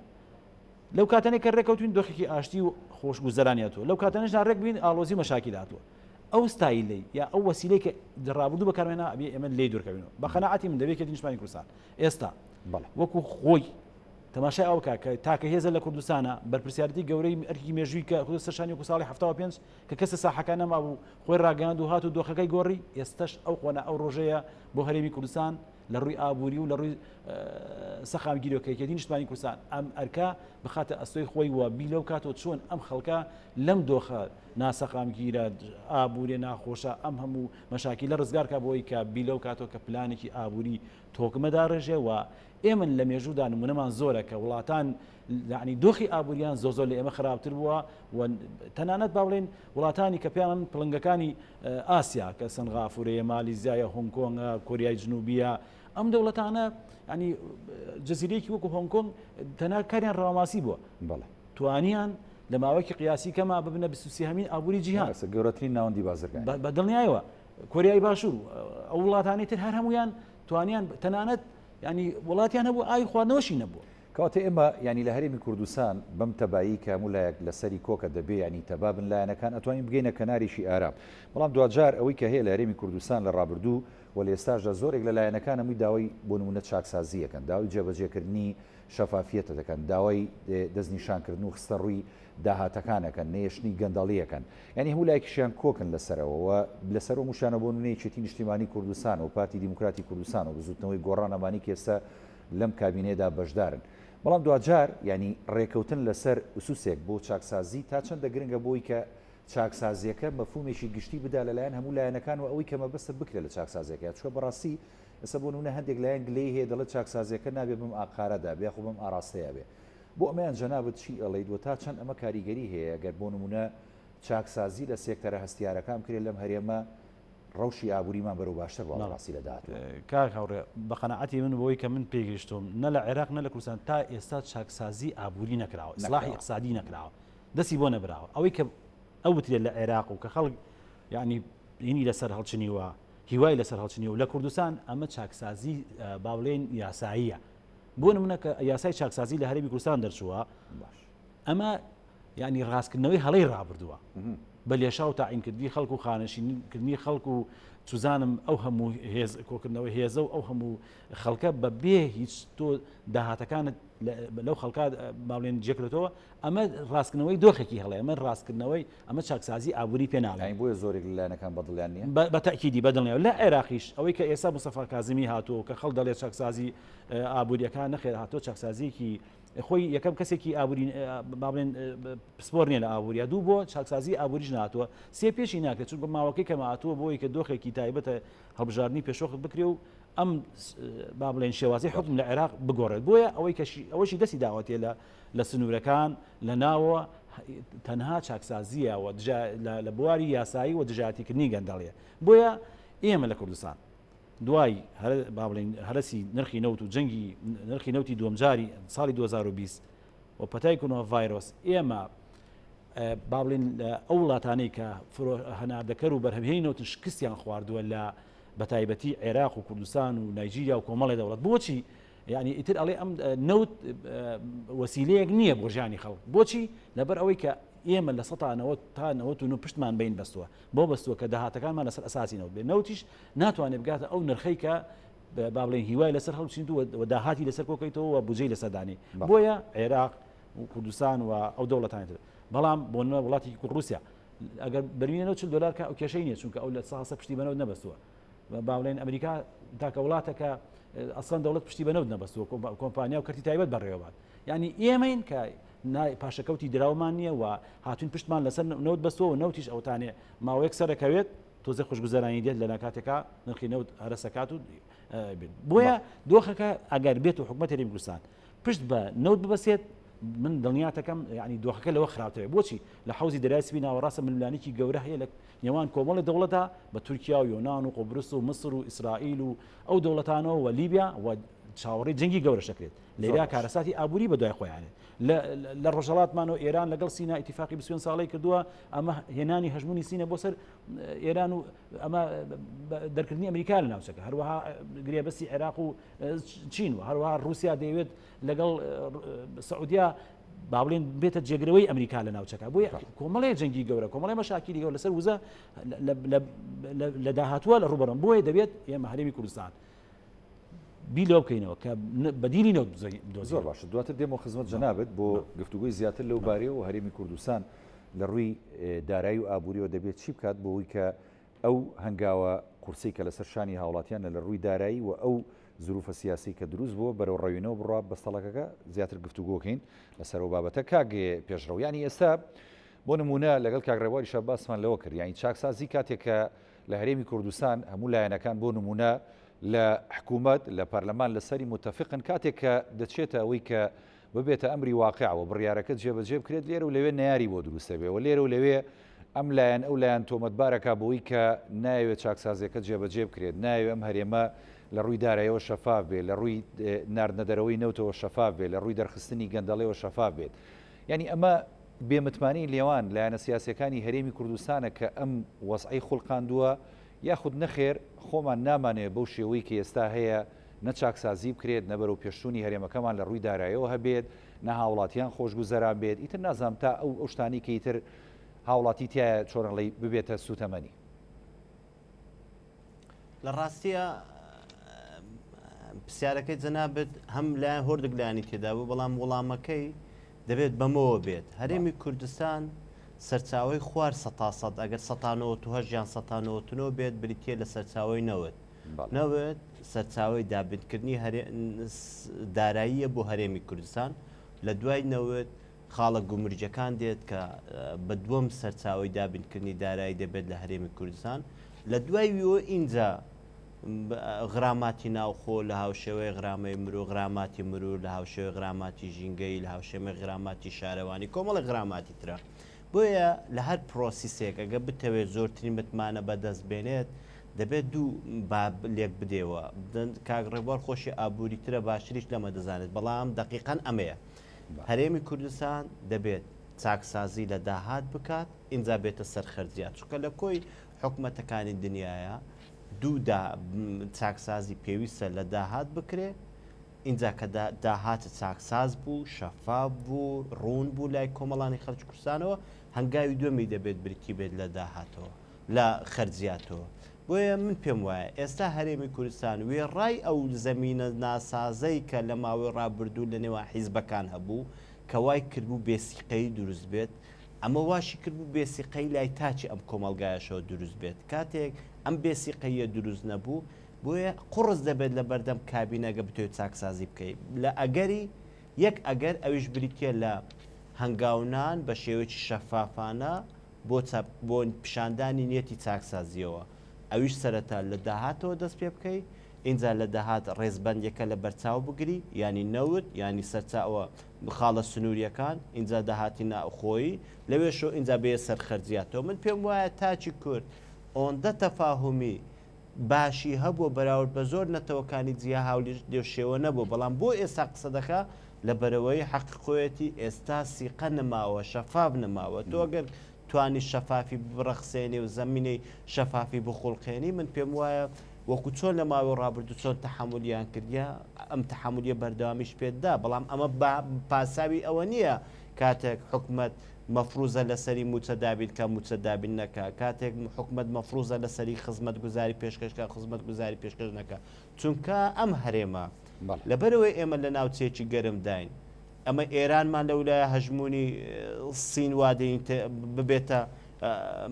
لەو کاتانەی کە ڕێکەوتوین دۆخێکی ئاشتی و خۆشگوزەرانی هاتووە لەو کاتانەشدا ڕێک بین ئاڵۆزی مەشاکیل هاتووە ئەو ستایلەی یا ئەو وەسیلەی کە لە ڕابردوو بەکارمێنا ئەبێ ئێمە لێی دوورکەوینەوە بە قەناعەتی من دەبێت یەکێتی نیشتمانی کوردستان ئێستا وەکو خۆی تەماشای ئەوە بکا کە تاکە هێزە لە کوردستانە بەرپرسیارەتی گەورەی ئەرکی مێژووی کە خۆ سەرشانی وەکو ساڵی 75 کە کەسە ساحەکە نەمابوو خۆی ڕاگەیاند و هات و دۆخەکەی گۆڕی، ئێستەش ئەو قۆنا ئەو ڕۆژەیە بۆ هەرێمی کوردستان لە ڕووی ئابووری و لە ڕووی سەقامگیریەوە کە یەکێتی نیشتمانی کوردستان ئەم ئەرکە بخاتە ئەستۆی خۆی و بیر لەو کاتەوە چۆن ئەم خەڵکە لەم دۆخە ناسەقامگیرە ئابووریە ناخۆشە ئەم هەموو مەشاکیلە ڕزگار کا بۆی کە بیر لەو کاتەوە کە پلانێکی ئابووری تۆکمە داڕێژێ و ئێمن لە مێژوودا نمونەمان زۆرە کە وڵاتان یەعنی دۆخی ئابووریان زۆر زۆر لە ئێمە خراپتر بووە و تەنانەت با بڵێین وڵاتانی کە پێیان پڵنگەکانی ئاسیا کە سەنغافورەیە مالیزیایە هۆنگ کۆنگە کۆریای جنوبیە ئەم دەوڵەتانە ینی جززیرەیەکی وەکو هۆنگ کۆنگ تەنها کاریان ڕاوماسی بووە بەڵێ توانیان لە ماوەیەکی قیاسی کەما ببنە 23 هەمین ئابووری جیهان گەورەترین ناوەندی بازرگانی بە دڵنیایەوە کۆریای باشوور ئەو وڵاتانی تر هەر هەمویان توانیان تەنانەت ینی وڵاتیان هەبوو ئاوی خواردنەوەشی نەبووە. کەواتە ئێمە یانی لە هەرێمی کوردستان بەم تەبایی کە هەموو لایەک لەسەری کۆکە دەبێ یانی تەبا بن لایەنەکان ئەتوانین بگەینە کەنارێکی ئارام بەڵام دواجار ئەوەی کە هەیە لە هەرێمی کوردستان لە ڕابردوو و لە ئێستاشدا زۆرێک لە لایەنەکان هەمووی داوای بۆ نموونە چاکسازی ئەکەن داوای جێبەجێکردنی شەفافیەتە دەکەن داوای دەستنیشانکردن و خستە ڕووی داهاتەکان ئەکەن نەیەشتنی گەندەڵی ئەکەن یانی هەموو لایەکیشیان کۆکن لەسەرەوە و لەسەر هەمووشیانە بۆ نموونە یەکێتی نیشتیمانی کوردستان و پارتی دیموکراتی کوردستان و بزووتنەوەی گۆڕان ئەمانەی کە ئێستا لەم کابینەیەدا بەشدارن. بەڵام دواجار یانی ڕێکەوتن لەسەر ئوسوسێک بۆ چاکسازی تا چەندە گرنگە بۆی کە چاکسازیەکە مەفهومێکی گشتی بدا لەلایەن هەموو لایەنەکان و ئەوەی کە مەبەستە بکرێت لە چاکسازیەکەیا چونکە بەڕاستی ئێستا بۆ نمونە هەندێک لایەن گلەیی هەیە دەڵێت چاکسازیەکە نابێ بەم ئاقارەدا بێ یاخۆ بەم ئاڕاستەیا بێ بۆ ئەمەیان جەنابت چی ئەڵێیت و تا چەند ئەمە کاریگەری هەیە گەر بۆ نمونە چاکسازی لە سێکتەرە هەستیارەکان بکرێت لەم هەرێمە ڕەوشی ئابووریمان بەرەو باشتر بڕوا بەڕاستی لە داهاتوو. کاک هاوڕێ بە قەناعەتی من بەوەی کە من پێی گەیشتووم نە لە عێراق نە لە کوردستان تا ئێستا چاکسازی ئابووری نەکراوە ئیسلاحی ئیقتسادی نەکراوە دەستی بۆ نەبراوە ئەوەی کە ئەوترێت لە عێراق و کە خەڵک یعنی هینی لەسەر هەڵچنیوە هیوای لەسەر هەڵچنیوە لە کوردستان ئەمە چاکسازی با بڵێین یاساییە بۆ نمونە کە یاسای چاکسازی لە هەرێمی کوردستان دەرچووە باش ئەمە یعنی ڕاستکردنەوەی هەڵەی ڕابردووە. بە لێشاو تاعینکردنی خەڵک و خانەشینکردنی خەڵک و چوزانم ئەو هەموو هێز کۆکردنەوەی هێزە و ئەو هەموو خەڵکە بە بێ هیچ تۆ داهاتەکانت لەو خەڵکە باڵێن جێکرێتەوە ئەمە ڕاستکردنەوەی دۆخێکی هەڵەیە ئەمە ڕاستکردنەوەی ئەمە چاکسازی ئابووری پێ ناڵێن. یانی بۆیە زۆرێک لە لایەنەکان بەدڵیان نییە؟ بە تەئکیدی بەدڵنیایەوە. لە عێراقیش ئەوەی کە ئێستا مستەفا کازمی هاتووە و کە خەڵک دەڵێت چاکسازی ئابوورییەکە نەخێر هاتووە چاکسازییەکی خۆی یەکەم کەسێکی ئابووری با بڵێن پسپۆر نییە لە ئابووریا دوو بۆ چاکسازی ئابووریش نهاتووە سێ پێشی ناکرێت چونکە ماوەکەی کەمە هاتووە بۆی کە دۆخێکی تایبەتە هەڵبژاردنی پێشوەخت بکرێ و ئەم با بڵێن شێوازی حکم لە عێراق بگۆڕێت بۆیە ئەوەی کەشی ئەوەشی دەستی داوەتێ لە لە سنوورەکان لە ناوەوە تەنها چاکسازییە و لە بواری یاسایی و دژایەتیکردنی گەندەڵیە بۆیە ئێمە لە کوردستان دوای با بڵێین هەرەسی نرخی نەوت و جەنگی نرخی نەوتی دووەمجاری ساڵی 2020 و پەتای کۆرۆنا ڤایرۆس ئێمە با بڵێن ئەو وڵاتانەی کە هەناردەکەر و بەرهەمهێنی نەوتن شکستیان خواردووە لە بەتایبەتی عێراق و کوردستان و نایجیریا و کۆمەڵی دەوڵەت بۆچی یعنی ئیتر ئەڵێ ئەم نەوت وەسیلەیەک نییە بۆ ژیانی خەڵک بۆچی لەبەر ئەوەی کە ئێمە لە سەتا تا 99 پشتمان بین بەستووە بۆ بەستووە کە داهاتەکانمان لەسەر ئەساسی نەوت بێت نەوتیش ناتوانێت بگاتە ئەو نرخەی کە با بڵێن هیوای لەسەر هەڵچینت و داهاتی لەسەر کۆکەیتەوە و بودجەی لەسەر دانێ بۆیە عێراق و کوردستان و ئەو دەوڵەتانی تر بەڵام بۆ نمونە وڵاتێکی وەکو ڕووسیا ئەگەر بەرمینە 40 دلار کە ئەو کێشەی نییە چونکە ئەو لە ساسە پشتی بەنەوت نەبەستووە با بڵێن ئەمریکا تاکە وڵاتە کە ئەسڵەن دەوڵەت پشتی بە نەوت نەبەستووە کۆمپانیا و کەرتی تایبەت بەڕێوەبات یعنی ئێمەین کە پاشەکەوتی دراومان نییە و هاتوین پشتمان لەسەر نەوت بەستەوە و نەوتیش ئەوتانێ ماوەیەک سەرەکەوێت تۆزێ خوشگوزەرانی دێت لە ناکاتێکا نرخی نەوت هەرەسەکات و بۆیە دۆخەکە ئەگەر بێت و حکوومەت هەرێمی کوردستان پشت بە نەوت ببەسێت من دڵنیاتەکەم یعنی دۆخەکە لەوە خراپترێت بۆچی لە حوزی دەریای سپی ناوەڕاستە ململانێکی گەورە هەیە لە نێوان کۆمەڵی دەوڵەتە بە تورکیا و یۆناان و قوبرس و مسر و ئیسرائیل و ئەو دەوڵەتانەوە و لیبیا و چاوەڕێی جەنگی گەورەش دەکرێت لێرا کارەساتی ئابووری بە دوای خۆیانێت لە ڕۆژهڵاتمانەوە ئێران لەگەڵ سینا ئیتیفاقی 25 ساڵی کردووە ئەمە هێنانی هەژمونی سینە بۆ سەر ئێران و ئەمە دەرکردنی ئەمریکا لە ناوچەکە هەروەها گرێبەستی عێراق و چین و هەروەها رووسیا دەیەوێت لەگەڵ سعودیا با بڵێن بێتە جێگرەوەی ئەمریکا لە ناوچەکە بۆیە کۆمەڵی جەنگی گەورە کۆمەڵی مەشاکیلی گەورە لەسەر وزە لە داهاتووە لە ڕووبەرم بۆیە دەبێت ئێمە هەرێمی کوردستان بیر لەوە بکەینەوە کە بەدیلی نەوت بدۆزینەوە. زۆر باشە دواتر دێمەوە خزمەت جەنابت بۆ گفتوگۆی زیاتر لەو بارەیەوە هەرێمی کوردستان لە ڕووی دارایی و ئابووریەوە دەبێت چی بکات بۆ ئەوەی کە ئەو هەنگاوە قورسەی کە لەسەر شانی هاوڵاتیانە لە ڕووی دارایی و ئەو زروفە سیاسی کە دروست بووە بەرەو ڕەوینەوە بڕوا بەستەڵەکەکە زیاتر گفتوگۆکەین لەسەر ئەو بابەتە کاک پێشڕەو یانی ئێستا بۆ نمونە لەگەڵ کاک ڕێبواریشا باسمان لەوە کرد یانی چاکسازی کاتێک کە لە هەرێمی کوردستان هەموو لایەنەکان بۆ نمونە لە حکوومەت لە پەرلەمان لەسەری متفقن کاتێک کە دەچێتە ئەوەی کە ببێتە ئەمری واقع و بڕیارەکە جێبەجێ بکرێت لێرە و لەوێ نەیاری بۆ دروستە بێ و لێرە و لەوێ ئەم لایەن ئەو لایەن تۆمەتبارەکە بۆی کە نایەوێت چاکسازیەکە جێبەجێ بکرێت نایەوێ ئەم هەرێمە لە ڕووی دارایەوە شەفاف بێ لە ڕووی ناردنەدەرەوەی نەوتەوە شەفاف بێ لە ڕووی دەرخستنی گەندەڵیەوە شەفاف بێت یانی ئەمە بێ متمانەی نێوان لایەنە سیاسیەکانی هەرێمی کوردستانە کە ئەم وەزعەی خولقاندووە یاخود نەخێر خۆمان نامانەوێت بەو شێوەی کە ئێستا هەیە نە چاکسازی بکرێت نە بەرەو پێشچوونی هەرێمەکەمان لە ڕووی دارایەوە هەبێت نە هاوڵاتیان خۆشگوزەران بێت ئیتر نازانم تا ئەو ئەو شتانەی کە ئیتر هاوڵاتی تیایە چۆن ئەڵێی ببێتە سوتەمەنی. لە ڕاستیە پرسیارەکەی جەنابت هەم لایەن هۆردک لایەنی تێدا بوو بەڵام وەڵامەکەی دەبێت بەمەوە بێت هەرێمی کوردستان سەرچاوەی خوار سەتا سەد ئەگەر سەتا 98 یان سەتا 99 بێت بریتە لە سەرچاوەی نەوت نەوت سەرچاوەی دابینکردنی داراییە بۆ هەرێمی کوردستان لە دوای نەوت خاڵە گومرگیەکان دێت کە بە دووەم سەرچاوەی دابینکردنی دارایی دەبێت لە هەرێمی کوردستان لە دوای ویوە ئینجا غراماتی ناوخۆ لە هاوشێوەی غرامەی مرۆ، غراماتی مرور لە هاوشێوەی غراماتی ژینگەیی لە هاوشێمەی غراماتی شارەوانی کۆمەڵێک غراماتی ترە. بۆیە لە هەر پرۆسیسێک ئەگەر بتەوێت زۆرترین متمانە بەدەست بێنێت دەبێت دوو باب لێک بدێوە. کاک ڕێبوار خۆشی ئابووریترە باشتریش لەمە دەزانێت بەڵام دەقیقەن ئەمەیە. هەرێمی کوردستان دەبێت چاکسازی لە داهات بکات ئینجا بێتە سەر خەرجیات چونکە لە کۆی حکومەتەکانی دنیایا دوو دا چاکسازی پێویستە لە داهات بکرێ. ئینجا کە داهات چاکساز بوو، شەفاف بوو، ڕوون بوو لای کۆمەڵانی خەڵکی کوردستانەوە، هەنگاوی دووەمی دەبێت بریتی بێت لە داهاتەوە، لە خەرجیاتەوە. بۆیە من پێم وایە ئێستا هەرێمی کوردستان وێڕای ئەو زەمینە ناسازەی کە لە ماوەی ڕابردوو لە نێوان حیزبەکان هەبوو کە وای کردبوو بێسیقەیی دروست بێت، ئەمە واشی کردبوو بێسیقەیی لای تاکی ئەم کۆمەڵگایەشەوە دروست بێت. کاتێک ئەم بێسیقەییە دروست نەبوو، بۆیە قوڕس دەبێت لە بەردەم کابینە گە بتەوێت چاکسازی بکەی لە ئەگەری یەک ئەگەر ئەویش بریتیە لە هەنگاونان بە شێوەیەکی شەفافانە بۆ بۆ پیشاندانی نیەتی چاکسازیەوە ئەویش سەرەتا لە داهاتەوە دەست پێ بکەی ئینجا لە داهات ڕێزبەندیەکە لە بەرچاو بگری یانی نەوت یانی سەرچاوە خاڵە سنووریەکان ئینجا داهاتی ناوخۆیی لەوێشەوە ئینجا بێیە سەر خەرجیاتەوە من پێم وایە تاکی کورد ئۆندە تەفاهومی باشی هەبووە بەراورد بە زۆر نەتەوەکانی جیا هاولێو شێوە نەبووە بەڵام بۆ ئێستا قسە دەکا لەبەرئەوەی حەقی خۆیەتی ئێستا سیقە نەماوە شەفاف نەماوە تۆ گەر توانی شەفافی بڕەخسێنی و زەمینەی شەفافی بخوڵقێنی من پێم وایە وەکو چۆن لە ماوەی ڕابردوو چۆن تەحەمولیان کردیە ئەم تەحەمولیە بەردەوامیش پێت دا بەڵام ئەمە پاساوی ئەوە نییە کاتێک حکومەت مەفروزە لەسەری موچە دابین کا موچە دابین نەکا، کاتێک حکومەت مەفروزە لەسەری خزمەتگوزاری پێشکەش کا خزمەتگوزاری پێشکەش نەکا، چونکە ئەم هەرێمە لەبەرئەوەی ئێمە لە ناوچەیەکی گەرمداین، ئەمە ئێرانمان لەولایە هەژموونی سین وادەین ببێتە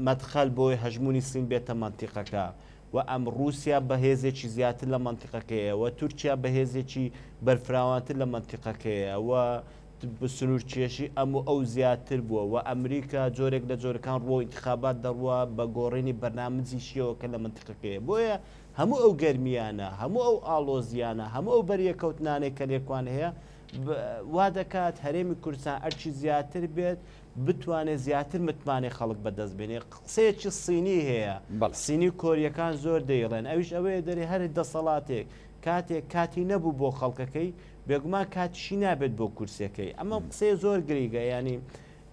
مەدخەل بۆی هەژموونی سین بێتە مەنتیقەکە و ئەم ڕووسیا بەهێزێکی زیاتر لە مەنتیقەکەیە و تورکیا بەهێزێکی بەرفراوانتر لە مەنتیقەکەیە و سنوورکێشی ئەم و ئەو زیاتر بووە و ئەمریکا جۆرێک لە جۆرەکان ڕووەو ئینتخابات دەڕوا بە گۆڕینی بەرنامجیشیەوە کە لە مەنتیقەکەیە. بۆیە هەموو ئەو گەرمییانە، هەموو ئەو ئاڵۆزییانە، هەموو ئەو بەریەککەوتنانەی کە لێکوان هەیە وا دەکات هەرێمی کوردستان ئەرکی زیاتر بێت بتوانێت زیاتر متمانەی خەڵک بەدەست بێنێ. قسەیەکی سینی هەیە، سینی و کۆرییەکان زۆر دەیڵێن، ئەویش ئەوەیە دەرێ هەر دەسەڵاتێک کاتێک کاتی نەبوو بۆ خەڵکەکەی، بێگومان کاتیشی نابێت بۆ کورسیەکەی. ئەمە قسەیە زۆر گرینگە یانی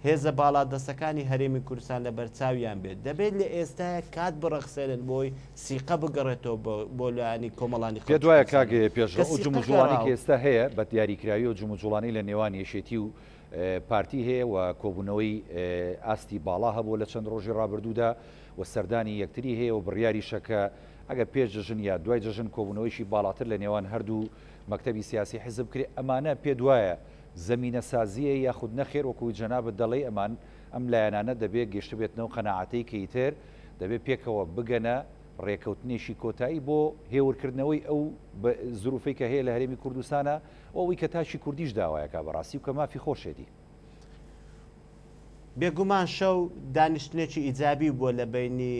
هێزە باڵادەستەکانی هەرێمی کوردستان لەبەرچاویان بێت. دەبێت لە ئێستایا کات بڕەخسێنن بۆی سیقە بگەڕێتەوە بۆ لایەنی کۆمەڵانی پێت خەڵکی وایە کاک کوردستانەوە. کە پێشڕەو ئەو سیقە جموجوڵانەی گەڕا کە و. ئێستا هەیە بە دیاریکراوی ئەو جموجوڵانەی لە نێوان یەکێتی و پارتی هەیە و کۆبوونەوەی ئاستی باڵا هەبووە لە چەند ڕۆژی ڕابردوودا و سەردانی یەکتری هەیە و بڕیاریشە کە ئەگەر پێش جەژن یا دوای جەژن کۆبوونەوەیەکی باڵاتر لە نێوان هەردوو مەکتەبی سیاسی حزب بکرێ ئەمانە پێت وایە زەمینە سازیە یاخود نەخێر وەکو جەنابت دەڵێی ئەمان ئەم لایەنانە دەبێ گەشتبێتنەوە قەناعەتەی کە ئیتر دەبێ پێکەوە بگەنە ڕێکەوتنێکی کۆتایی بۆ هێورکردنەوەی ئەو زروفەی کە هەیە لە هەرێمی کوردستانە و ئەوەی کە تاکی کوردیش داوایەکا بەڕاستی و کە مافی خۆشێتی. بێگومان شەو دانیشتنێکی ئیجابی بووە لە بەینی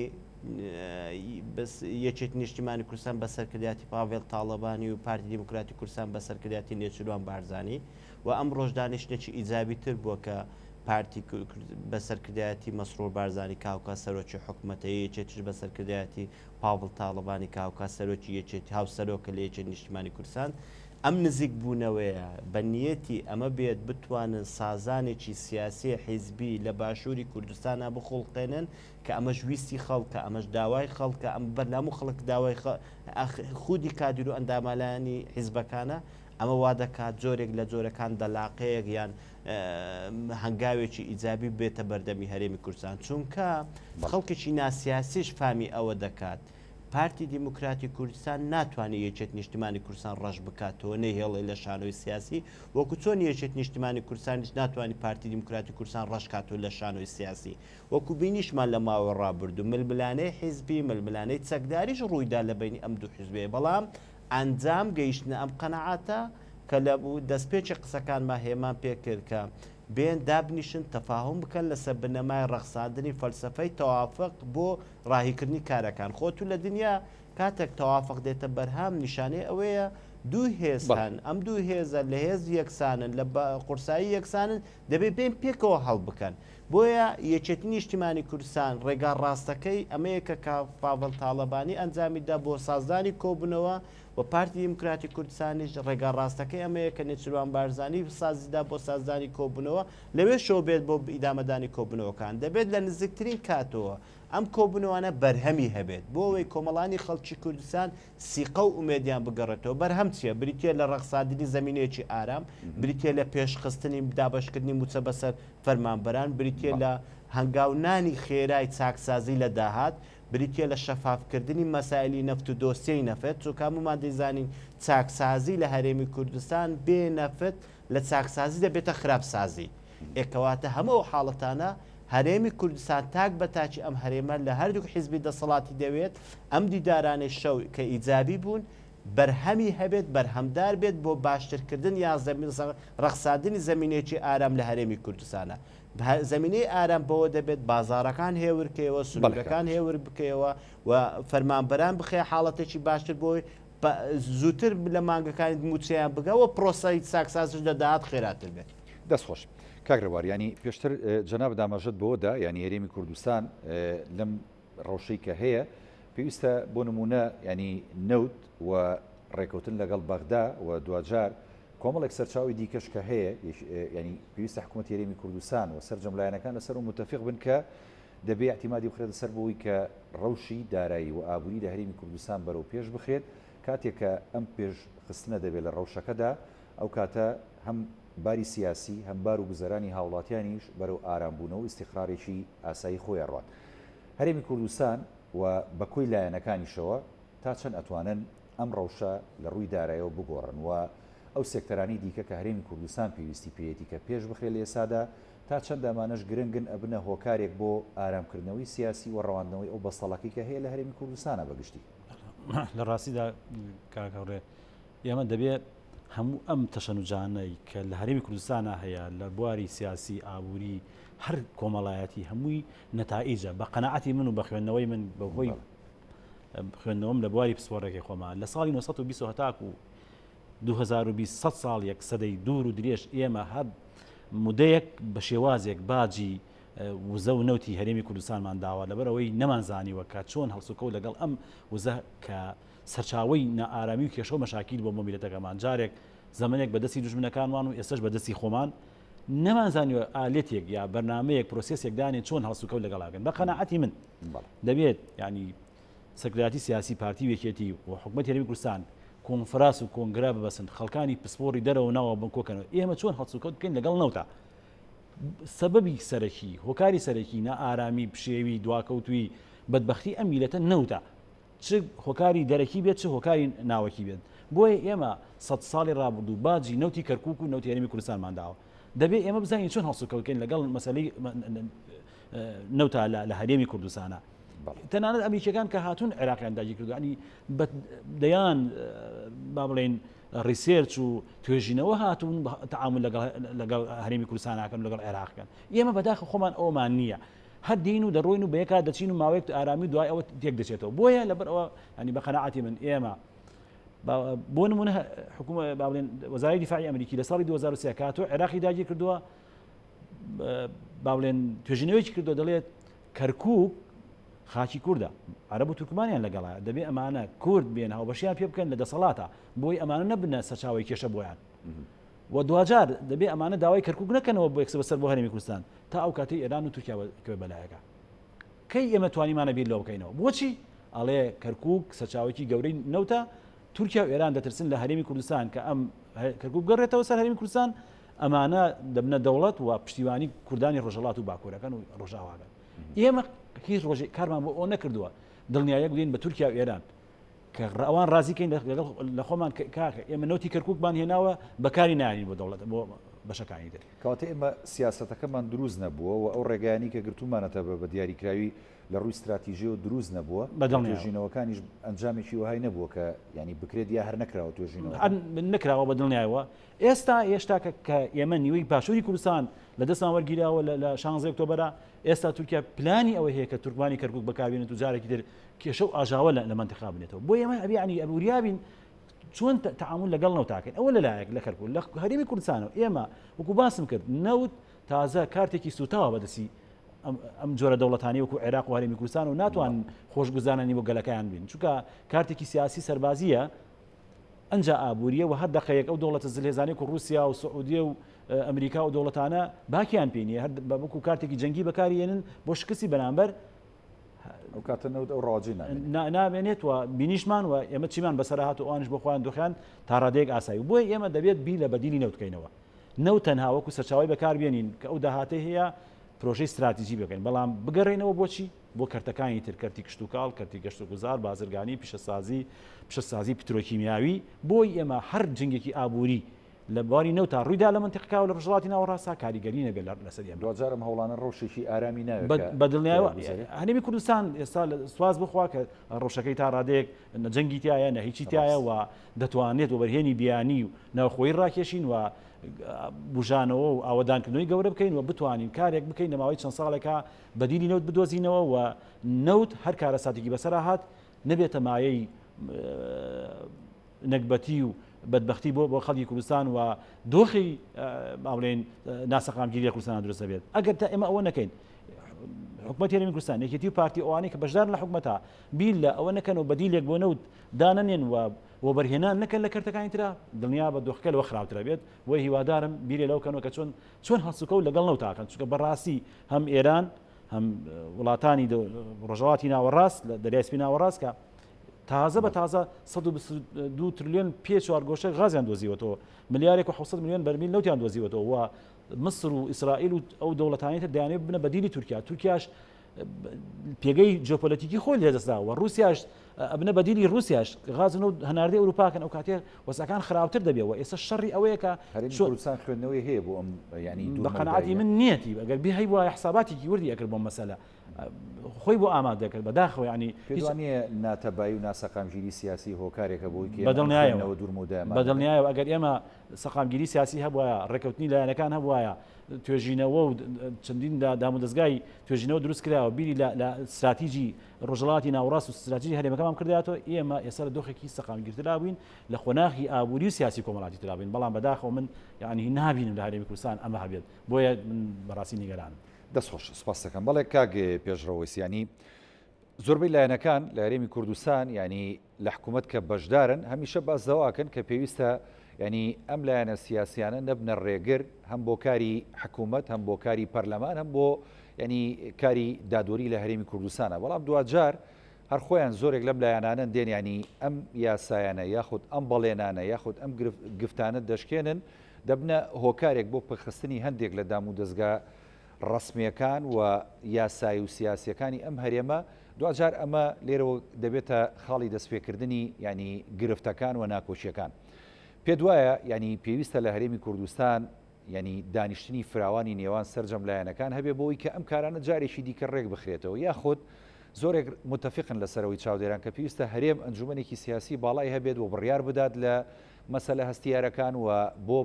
یەکێتی نیشتیمانی کوردستان بە سەرکردایەتی پاڤێڵ تاڵەبانی و پارتی دیموکراتی کوردستان بە سەرکردایەتی نێچیروان بارزانی و ئەمڕۆش دانیشتنێکی ئیجابی تر بووە کە پارتی بە سەرکردایەتی مەسرور بارزانی کە هاوکات سەرۆکی حکومەتە یەکێتیش بە سەرکردایەتی پاڤڵ تاڵەبانی کە هاوکات سەرۆکی یەکێتی هاوسەرۆکە لە یەکێتی نیشتیمانی کوردستان ئەم نزیک بوونەوەیە بە نیەتی ئەمە بێت بتوانن سازانێکی سیاسی حیزبی لە باشووری کوردستانا بخوڵقێنن کە ئەمەش ویستی خەڵکە، ئەمەش داوای خەڵکە، ئەم بەر لە هەموو خەڵک داوای خودی کادیر و ئەندامالانی حیزبەکانە، ئەمە وا دەکات جۆرێک لە جۆرەکان دەلاقەیەک یان هەنگاوێکی ئیجابی بێتە بەردەمی هەرێمی کوردستان چونکە خەڵکێکی ناسیاسیش فامی ئەوە دەکات. پارتی دیموکراتی کوردستان ناتوانێت یەکێتی نیشتمانی کوردستان ڕەش بکاتەوە نەیهێڵێ لە شانۆی سیاسی، وەکو چۆن یەکێتی نیشتمانی کوردستانیش ناتوانێت پارتی دیموکراتی کوردستان ڕەش کاتەوە لە شانۆی سیاسی. وەکو بینیشمان لە ماوەی ڕابردوو ململانێی حیزبی، ململانێی چەکداریش ڕوویدا لە بەینی ئەم دوو حیزبەیە، بەڵام ئەنجام گەیشتنە ئەم قەناعەتە کە لە دەستپێکی قسەکانما هێمان پێکرد کە بێن دابنیشن تەفاهوم بکەن لەسەر بنەمای ڕەخساندنی فەلسەفەی تەوافق بۆ ڕاهیکردنی کارەکان. خۆ تو لە دنیا کاتێک تەوافق دێتە بەرهەم نیشانەی ئەوەیە دوو هێز هەن، ئەم دوو هێزە لە هێز یەکسانن، لە قورسایی یەکسانن، دەبێ بێن پێکەوە هەڵبکەن. بۆیە یەکێتی نیشتیمانی کوردستان ڕێگا ڕاستەکەی ئەمەیە کە کاک پاڤڵ تاڵەبانی ئەنجامی دا بۆ سازدانی کۆبوونەوە. و پارتی دیموکراتی کوردستانیش ڕێگا ڕاستەکەی ئەمەیە کە نێچیروان بارزانی سازیدا بۆ سازدانی کۆبوونەوە لەوێشەوە بێت بۆ ئیدامەدانی کۆبوونەوەکان دەبێت لە نزیکترین کاتەوە ئەم کۆبوونەوانە بەرهەمی هەبێت بۆ ئەوەی کۆمەڵانی خەڵکی کوردستان سیقە و ئومێدیان بگەڕێتەوە. بەرهەم چییە؟ بریتییە لە ڕەخساندنی زەمینەیەکی ئارام، بریتییە لە پێشخستنی دابەشکردنی مووچە بەسەر فەرمانبەران، بریتییە لە هەنگاونانی خێرای چاکسازی لە داهات، بریتییە لە شەفافکردنی مەسایلی نەفت و دۆسیەی نەفت، چونکە هەموومان دەیزانین چاکسازی لە هەرێمی کوردستان بێ نەفت لە چاکسازی دەبێتە خراپسازی. ئێ کەواتە هەموو ئەو حاڵەتانە هەرێمی کوردستان تاک بە تاکی ئەم هەرێمە لە هەردووک حیزبی دەسەڵاتی دەوێت ئەم دیدارانەی شەو کە ئیجابی بوون بەرهەمی هەبێت بەرهەمدار بێت بۆ باشترکردن یان ڕەخساندنی زەمینەیەکی ئارام لە هەرێمی کوردستانە. زەمینەی ئارام بەوە دەبێت بازاڕەکان هێور کەیەوە، سنوورەکان هێور بکەیەوە و فەرمانبەران بخەیە حاڵەتێکی باشتر بۆی زووتر لە مانگەکانی مووچەیان بگا و پرۆسەی چاکسازیش لە داهات خێراتر بێت. دەست خۆش کاک ڕێبوار یانی پێشتر جەنابت ئاماژەت بەوە دا یانی هەرێمی کوردستان لەم ڕەوشەی کە هەیە پێویستە بۆ نمونە ینی نەوت و ڕێکەوتن لەگەڵ بەغدا و دواجار کۆمەڵێک سەرچاوی دیکەش کە هەیە ینی پێویستە حکوومەت هەرێمی کوردستان و سەرجەم لایەنەکان لەسەر و متفق بن کە دەبێ اعتیمادی بخرێتە سەر بۆی کە ڕەوشی دارایی و ئابووری لە هەرێمی کوردستان بەرەو پێش بخرێت کاتێک کە ئەم پێش خستنە دەبێت لە ڕەوشەکەدا ئەو کاتە هەم باری سیاسی، هەم بار و گوزەرانی هاوڵاتیانیش بەرەو ئارامبوونەوە و ئیستیقرارێکی ئاسایی خۆی ئەڕوات. هەرێمی کوردستان و بە کۆی لایەنەکانیشەوە تا چەند ئەتوانن ئەم ڕەوشە لە ڕووی دارایەوە بگۆڕن و ئەو سێکتەرانەی دیکە کە هەرێمی کوردستان پێویستی پێیەتی کە پێش بخرێت لە ئێستادا تا چەند ئەمانەش گرنگن ئەبنە هۆکارێک بۆ ئارامکردنەوەی سیاسی و ڕەواندنەوەی ئەو بەستەڵەکەی کە هەیە لە هەرێمی کوردستانا بە گشتی؟ لە ڕاستیدا کاک هاوڕێ ئێمە دەبێ هەموو ئەم تەشەنوجانەی کە لە هەرێمی کوردستانە هەیە لە بواری سیاسی ئابووری هەر کۆمەڵایەتی هەمووی نەتائیجە بە قەنەعەتی من و بە خوێندنەوەی من بە هۆی خوێندنەوەم لە بواری پسپۆڕێکی خۆمان لە ساڵی 1920 هەتاکو 2020 ساڵ یەک سەدەی دوور و درێژ ئێمە هەر مدەیەک بە شێوازێک باجی وزە و نەوتی هەرێمی کوردستانمان داوە لەبەرەوەی نەمانزانیوە کە چۆن هەڵسوکەوت لەگەڵ ئەم وزە کە سەرچاوەی نائارامی و کێشە و مەشاکیل بۆ بۆ میللەتەکەمان جارێک زەمەنێک بە دەستی دوژمنەکانمان و ئێستەش بە دەستی خۆمان نەمانزانیوە ئالێتێک یا بەرنامەیەک پرۆسێسێک دانێن چۆن هەڵسوکەوت لەگەڵا بکەن بە قەناعەتی من دەبێت ینی سەرکردایەتی سیاسی پارتی و یەکێتی و حکومەتی هەرێمی کوردستان کۆنفراس و کۆنگرە ببەسن خەڵکانی پسپۆڕی دەرەوە ناوە بن کۆکەنەوە ئێمە چۆن هەڵسوکەوت بکەین لەگەڵ نەوتا سەبەبی سەرەکی هۆکاری سەرەکی نائارامی پشێوی دواکەوتوی بەدبەختی ئەم میلەتە نەوتە چ هۆکاری دەرەکی بێت چ هۆکاری ناوەکی بێت بۆیە ئێمە سە ساڵی ڕابردوو باجی نەوتی کەرکک و نەوتی هەرێمی کوردستانمان داوە دەبێ ئێمە بزانین چۆن هەڵسوکەوتکەین لەگەڵ مەسلەی نەوتا لە هەرێمی کوردستانە تەنانەت ئەمریکیەکان کە هاتوون عێراقیان داگیر کردو ینی دەیان با بڵێین research و توێژینەوە هاتوون تعامل لەگەڵ هەرێمی کوردستانەکەن لەگەڵ عێراقەکەن ئێمە بەداخە خۆمان ئەومان نییە هەر دێین و دەڕۆین و بەیەکا دەچین و ماوەیەک ئارامی و دوای ئەوە تێک دەچێتەوە بۆیە لەبەر ئەوە ینی بە قەناعەتی من ئێمە بۆ نمونە حکوومە با بڵێن وەزارەتی دیفاعی ئەمریکی لە ساڵی 2023 کاتۆ عێراقی داگیر کردووە با بڵێن توێژینەوەیەکی کردووە دەڵێت کەرکوک خاکی کوردە عەرەب و تورکمانیان لەگەڵە دەبێ ئەمانە کورد بێن هاوبەشیان پێ بکەن لە دەسەڵاتە بۆی ئەمانە نەبنە سەرچاوی کێشە بۆیان و دواجار دەبێ ئەمانە داوای کەرکوک نەکەنەوە بۆ یەکسەر بەسەر بۆ هەرێمی کوردستان تا ئەو کاتەی ئێران و تورکیا بکەوێت بەلایەکە کەی ئێمە توانیمانە بیر لەوە بکەینەوە بۆچی ئەڵێ کەرکوک سەرچاوەیەکی گەورەی نەوتە تورکیا و ئێران دەترسن لە هەرێمی کوردستان کە ئەم کەرکوک بگەڕێتەوە سەر هەرێمی کوردستان ئەمانە دەبنە دەوڵەت و پشتیوانی کوردانی ڕۆژهەڵات و باکوورەکەن و ڕۆژاواگەن ئێمە هیچ ڕۆژێک کارمان بۆ ئەو نەکردووە دڵنیایەک بدەین بە تورکیا و ئێران کە ئەوان ڕازی کەین لەگەڵ لە خۆمان کاکە ئێمە نەوتی کەرکوکمان هێناوە بەکاری نارین بۆ دەوڵەت بۆ بەشەکانی تر. کەواتە ئێمە سیاسەتەکەمان دروست نەبووە و ئەو ڕێگایانەی کە گرتوومانەتە بە بە دیاریکراوی لە ڕووی ستراتیژیەوە دروست نەبووە، بە دڵنیایەوە. توێژینەوەکانیش ئەنجامێکی وەهای نەبووە کە یانی بکرێت یا هەر نەکراوە توێژینەوەکان؟ هەر نەکراوە بە دڵنیایەوە. ئێستا هێشتا کە کە ئێمە نیوەی باشووری کوردستان لە دەستمان وەرگیراوە لە لە شانزەی ئۆکتۆبەرا، ئێستا تورکیا پلانی ئەوەی هەیە کە تورکمانی کەرکووک بەکاربێنێت و جارێکی تر کێشە و ئاژاوە لە مەنتیقا بنێتەوە بۆ ئێمە ئەبێ ینی وریا بین چۆن تعامل لەگەڵ نەوتاکەین ئەوە لەلایەک لە کەرکوک لە هەرێمی کوردستانەوە ئێمە وەکو باسم کرد نەوت تازە کارتێکی سوتاوە بەدەستی ئەم جۆرە دەوڵەتانی وەکو عێراق و هەرێمی کوردستان و ناتوان خۆشگوزانانی بۆ گەلەکەیان بین چونکە کارتێکی سیاسی سەربازیە. ئەنجا ئابووریە و هەر دەقەیەک ئەو دەوڵەتە زلهێزانەی وەکو ڕووسیا و سعودیە و ئەمریکا و دەوڵەتانە باکیان پێ نییە هەر بە وەکو کارتێکی جەنگی بەکاری یێنن بۆ شکستی بەرامبەر ئەو کاتە نەوت ئەو ڕاجی نامێنێت و بینیشمان و ئێمە چیمان بەسەر هات و ئەوانش بۆ خۆیان دۆخیان تا ڕادەیەک ئاسایی بۆیە ئێمە دەبێت بیر لە بەدیلی نەوت بکەینەوە نەوت تەنها وەکو سەرچاوی بەکاربێنین کە ئەو داهاتەی هەیە پرۆژەی ستراتیجی بکەین بەڵام بگەڕێنەوە بۆچی بۆ کەرتەکانی تر، کەرتی کشتوکاڵ، کەرتی گەشتوگوزار، بازرگانی، پیشەسازی، پیشەسازی پترۆکیمیاوی، بۆی ئێمە هەر جەنگێکی ئابووری لە بواری نەوتا ڕوویدا لە مەنتیقەکە و لە ڕۆژهەڵاتی ناوەڕاستدا کاریگەری نەبێت لەسەر ئێمە. دواجار ئەم هەوڵانە ڕەوشێکی ئارامی ناوێت کە بە دڵنیایەوە هەرێمی کوردستان ئێستا سوپاس بۆ خوا کە ڕەوشەکەی تا ڕادەیەک نە جەنگی تیایە نە هیچی تیایە و دەتوانێت وەبەرهێنی بیانی و ناوخۆیی ڕاکێشین و بوژانەوە و ئاوەدانکردنەوەی گەورە بکەین و بتوانین کارێک بکەین لە ماوەی چەند ساڵێکا بەدیلی نەوت بدۆزینەوە و نەوت هەر کارەساتێکی بەسەرا هات نەبێتە مایەی نەگبەتی و بەدبەختی بۆ بۆ خەڵکی کوردستان و دۆخی با بڵێین ناسەقامگیری لە کوردستان دروست دەبێت ئەگەر تا ئێمە ئەوە نەکەین حکومەتی هەرێمی کوردستان یەکێتی و پارتی ئەوانەی کە بەشدارن لە حکومەتە بیر لە ئەوە نەکەن و بەدیلێک بۆ نەوت دانەنێن و وەبەرهێنان نەکەن لە کەرتەکانی ترا دڵنیا بە دۆخەکە لەوە خراپترە بێت و هیوادارم بیرێ لەو کەنەوە کە چۆن چۆن هەڵسوکەوت لەگەڵ نەوتاکەن چونکە بەڕاستی هەم ئێران هەم وڵاتانی ڕۆژهەڵاتی ناوەڕاست لە دەریای سپی ناوەڕاست کە تازە بە تازە 122 تریلیۆن پێ چوارگۆشە غازیان دۆزیوەتەوە ملیارێک و 700 میلیۆن بەرمیل نەوتیان دۆزیوەتەوە و مصر و ئیسرائیل و ئەو دەوڵەتانی تر دەیانەوێت ببنە بەدیلی تورکیا تورکیاش پێگەی جیۆپۆلەتیکی خۆی لێدەستدا و رووسیاش ئەبنە بەدیلی رووسیاش غاز و هەناردەی ئەوروپاکەن ئەو کاتێ وەزعەکان خراپتر دەبێت و ئێستا شەڕی ئەوەیە کە هەرێمی کوردستان خوێندنەوەی هەیە بۆ ئەم ینی بە قەناعەتی من نیەتی ئەگەر بێ هەیبوایە حساباتێکی وردی ئەکرد بۆ مەسەلە خۆی بۆ ئامادە کرد بەداخەوە ینی پێت وانییە ناتەبایی و ناسەقامگیری سیاسی هۆکارێکە بۆی کە ئێمە ئەم خوێندنەوە دوورمەودایەمان هەبێت؟ بەدڵنیایەوە ئەگەر ئێمە سەقامگیری سیاسی هەبوایە، ڕێککەوتنی لایەنەکان هەبوایە، توێژینەوە و چەندین دامودەزگای توێژینەوە دروست کراوە، بیری لە ستراتیجی ڕۆژهەڵاتی ناوەڕاست و ستراتیجی هەرێمەکەمان بکردایەتەوە، ئێمە ئێستا لە دۆخێکی سەقامگیرترا بووین، لە قۆناغی ئابووری و سیاسی و کۆمەڵاتیترا بووین، بەڵام بەداخەوە من یانی نابینم لە هەرێمی کوردستان ئەمە هەبێت، بۆیە من بەڕاستی نیگەرانم. دەست خۆش، سوپاست دەکەم. بەڵێ کاک پێشڕەو وەیسیانی، زۆربەی لایەنەکان لە هەرێمی کوردستان یانی لە حکوومەت کە بەشدارن هەمیشە باس لەوە ئەکەن کە پێویستە یانی ئەم لایەنە سیاسیانە نەبنە ڕێگر هەم بۆ کاری حکوومەت هەم بۆ کاری پەرلەمان هەم بۆ ینی کاری دادوەری لە هەرێمی کوردستانە بەڵام دواجار هەر خۆیان زۆرێک لەم لایەنانەن دێن ینی ئەم یاسایانە یاخود ئەم بەڵێنانە یاخود ئەم گفتانە دەشکێنن دەبنە هۆکارێک بۆ پەکخستنی هەندێک لە دام و دەزگا ڕەسمییەکان و یاسایی و سیاسییەکانی ئەم هەرێمە، دواجار ئەمە لێرەوە دەبێتە خاڵی دەستپێکردنی یانی گرفتەکان و ناکۆکییەکان. پێت وایە یانی پێویستە لە هەرێمی کوردستان یانی دانیشتنی فراوانی نێوان سەرجەم لایەنەکان هەبێ بۆ ئەوەی کە ئەم کارانە جارێکی دیکە ڕێک بخرێتەوە یاخود زۆرێک متەفقن لەسەرەوەی چاودێران کە پێویستە هەرێم ئەنجومەنێکی سیاسی باڵای هەبێت و بڕیار بدات لە مەسەلە هەستیارەکان و بۆ